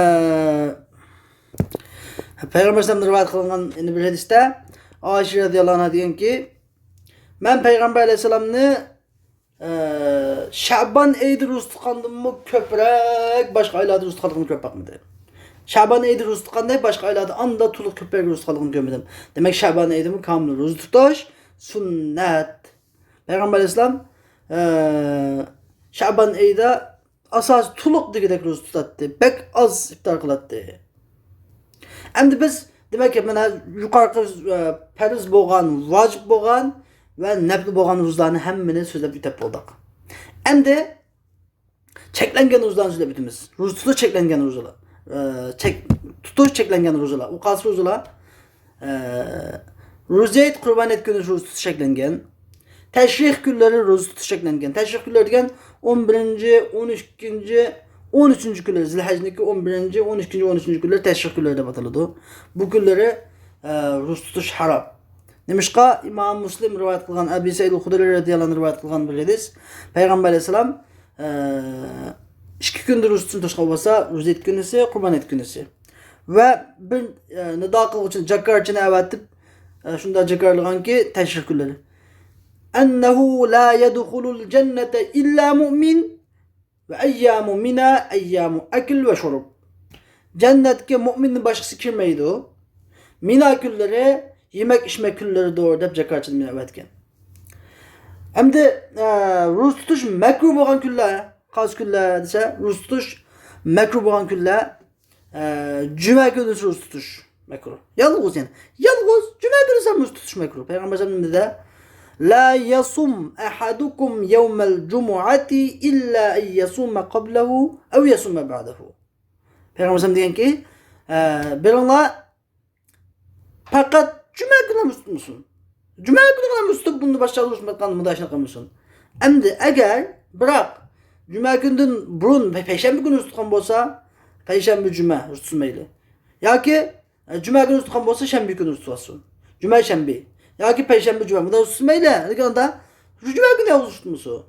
پەيغەمبەر ئەلەيھىسسالامدىن رىۋايەت قىلىنغان يەنە بىر ھەدىستە ئائىشە رەزىياللاھۇ ئەنھا دېگەنكى، مەن پەيغەمبەر ئەلەيھىسسالامنى، ئە، شەبان ئېيىدا روزا تۇتقاندىنمۇ كۆپرەك باشقا ئايلاردا روزا تۇتقانلىقىنى كۆرۈپ باقمىدىم. شەبان ئېيىدا روزا تۇتقاندەك باشقا ئايلاردا ئاندا تولۇق كۆپرەك روزا تۇتقانلىقىنى كۆرمىدىم. دېمەك، شەبان ئېيىدىمۇ كامىل روزا تۇتۇش سۈننەت. پەيغەمبەر ئەلەيھىسسالام، ئە، شەبان ئېيىدا ئاساسىي تولۇق دېگۈدەك روزا تۇتاتتى. بەك ئاز ئىپتار قىلاتتى. ئەمدى بىز، دېمەك، مانا يۇقىرىقى، ئە، پەرز بولغان، ۋاجىپ بولغان ۋە نەپلى بولغان روزىلارنى ھەممىنى سۆزلەپ ئۆتۈپ بولدۇق. ئەمدى چەكلەنگەن روزىلارنى سۆزلەپ ئۆتىمىز. روزا تۇتۇش چەكلەنگەن روزىلار. ئە، چەك-، تۇتۇش چەكلەنگەن روزىلار. ئۇ قايسى روزىلار؟ ئە، روزا ھېيت، قۇربان ھېيت كۈنى روزا تۇتۇش چەكلەنگەن. تەشرىق كۈنلىرى روزا تۇتۇش چەكلەنگەن. تەشرىق كۈنلىرى دېگەن ئون بىرىنچى، ئون ئىككىنچى، ئون ئۈچىنچى كۈنلىرى، زىلھەجنىڭكى ئون بىرىنچى، ئون ئىككىنچى، ئون ئۈچىنچى كۈنلىرى تەشرىق كۈنلىرى دەپ ئاتىلىدۇ. بۇ كۈنلىرى، ئە، روزا تۇتۇش ھارام. نېمىشقا؟ ئىمام مۇسلىم رىۋايەت قىلغان، ئەبى سەئىد ئەل خۇدرى رەزىياللاھۇ ئەنھۇ رىۋايەت قىلغان بىر ھەدىس. پەيغەمبەر ئەلەيھىسسالام، ئە، ئىككى كۈندە روزا تۇتۇشنى توسقان بولسا، روزا ھېيت كۈنىسى، قۇربان ھېيت كۈنىسى. ۋە بىر، ئە، نىدا قىلغۇچىنى، جاكارچىنى ئەۋەتىپ، ئە، شۇنداق جاكارلىغانكى، تەشرىق كۈنلىرى. أنه لا يدخل الجنة إلا مؤمن وأيام منى أيام أكل وشرب. جەننەتكە مۇئمىندىن باشقىسى كىرمەيدۇ. مىنا كۈنلىرى يېمەك ئىچمەك كۈنلىرىدۇر دەپ زاكاتچىنى مەن ئەۋەتكەن. ئەمدى، ئە، روزا تۇتۇش مەكرۇھ بولغان كۈنلەر، قايسى كۈنلەر دېسە، روزا تۇتۇش مەكرۇھ بولغان كۈنلەر، ئە، جۈمە كۈنى روزا تۇتۇش مەكرۇھ. يالغۇز يەنى. يالغۇز جۈمە كۈنى سەن روزا تۇتۇش مەكرۇھ. پەيغەمبەر ئەلەيھىسسالام نېمە دېدى؟ لا يصم أحدكم يوم الجمعة إلا أن يصوم قبله أو يصوم بعده. پەيغەمبەر ئەلەيھىسسالام دېگەنكى، ئە، بىرىڭلار پەقەت جۈمە كۈنى روزا تۇتمىسۇن. جۈمە كۈنى روزا تۇتۇپ، بۇندا باشقا روزا تۇتمايدىغان مۇنداق ئىشنى قىلمىسۇن. ئەمدى ئەگەر، بىراق، جۈمە كۈنىدىن بۇرۇن پەيشەنبە كۈنى روزا تۇتقان بولسا، پەيشەنبە، جۈمە روزا تۇتسۇن مەيلى. ياكى، ئە، جۈمە كۈنى روزا تۇتقان بولسا، شەنبە كۈنى روزا تۇتسۇن. جۈمە، شەنبە. ياكى پەيشەنبە، جۈمە. بۇنداق روزا تۇتسۇن مەيلى. لېكىن ئاندا جۈمە كۈنى روزا تۇتمىسۇن.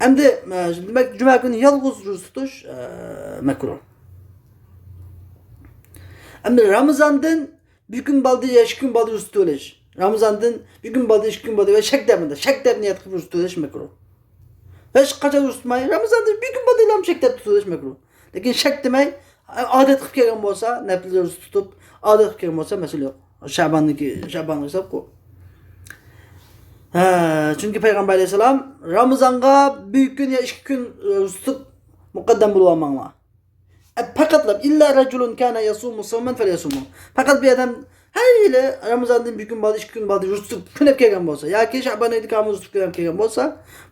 ئەمدى، ئە، دېمەك، جۈمە كۈنى يالغۇز روزا تۇتۇش، ئە، مەكرۇھ. ئەمدى رامىزاندىن بىر كۈن بالدى يا ئىككى كۈن بالدى روزا تۇتۇۋېلىش. رامىزاندىن بىر كۈن بالدى، ئىككى كۈن بالدى ۋە شەك دەپ، شەك دەپ نىيەت قىلىپ روزا تۇتۇۋېلىش مەكرۇھ. ھېچقاچان روزا تۇتماي، رامىزاندىن بىر كۈن بالدى شەك دەپ تۇتۇۋېلىش مەكرۇھ. لېكىن شەك دېمەي، ئادەت قىلىپ كەلگەن بولسا، نەپلى روزا تۇتۇپ، ئادەت قىلىپ كەلگەن بولسا، مەسىلە يوق. شەباننىڭكى، شەبانغا ھېسابقۇ. ھە، چۈنكى پەيغەمبەر ئەلەيھىسسالام، رامىزانغا بىر كۈن يا ئىككى كۈن، ئە، روزا تۇتۇپ مۇقەددەم بولۇۋالماڭلار. ئە، پەقەتلا، إلا رجل كان يصوم صوما فليصمه. پەقەت بىر ئادەم ھەر يىلى رامىزاندىن بىر كۈن بالدى، ئىككى كۈن بالدى روزا تۇتۇپ كۆنۈپ كەلگەن بولسا، ياكى شەبان ئېيىدا كامىل روزا تۇتۇپ كۆنۈپ كەلگەن بولسا،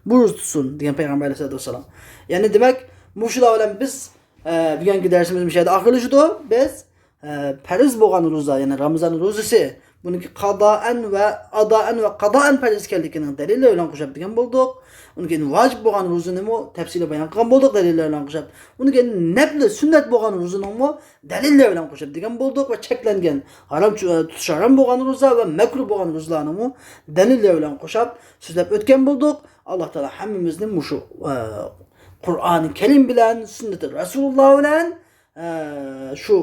بۇ روزا تۇتسۇن، دېگەن پەيغەمبەر ئەلەيھىسسالاتۇ ۋەسسالام. يەنى دېمەك، مۇشۇلار بىلەن بىز، ئە، بۈگۈنكى دەرسىمىز مۇشۇ يەردە ئاخىرلىشىدۇ. بىز ئە، پەرز بولغان روزا، يەنى رامىزان روزىسى، بۇنىڭكى قادائەن ۋە ئادائەن ۋە قادائەن پەرز ئىكەنلىكىنىڭ دەلىللىرى بىلەن قوشاپ دېگەن بولدۇق. ئۇنىڭ كېيىن ۋاجىپ بولغان روزىنىمۇ تەپسىلىي بايان قىلغان بولدۇق دەلىللەر بىلەن قوشاپ. ئۇنىڭ كېيىن نەپلى، سۈننەت بولغان روزىنىڭمۇ دەلىللەر بىلەن قوشاپ دېگەن بولدۇق ۋە چەكلەنگەن ھارام، تۇتۇش ھارام بولغان روزا ۋە مەكرۇھ بولغان روزىلارنىمۇ دەلىللەر بىلەن قوشاپ سۆزلەپ ئۆتكەن بولدۇق. ئاللا تائالا ھەممىمىزنى مۇشۇ، ئە، قۇرئانى كەرىم بىلەن، سۈننىتى رەسۇلۇللا بىلەن ئە، شۇ،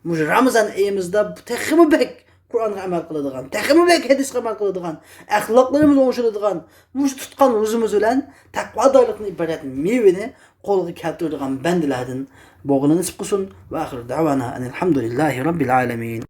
مۇشۇ رامىزان ئېيىمىزدا تېخىمۇ بەك قۇرئانغا ئەمەل قىلىدىغان، تېخىمۇ بەك ھەدىسكە ئەمەل قىلىدىغان، ئەخلاقلىرىمىز ئوڭشىلىدىغان، مۇشۇ تۇتقان روزىمىز بىلەن تەقۋادارلىقتىن ئىبارەت مېۋىنى قولغا كەلتۈرىدىغان بەندىلەردىن بولغىنى نېسىپ قىلسۇن. ۋە ئاخىر دەۋانا ئەنىل ھەمدۇلىللاھى رەببىل ئالەمىن.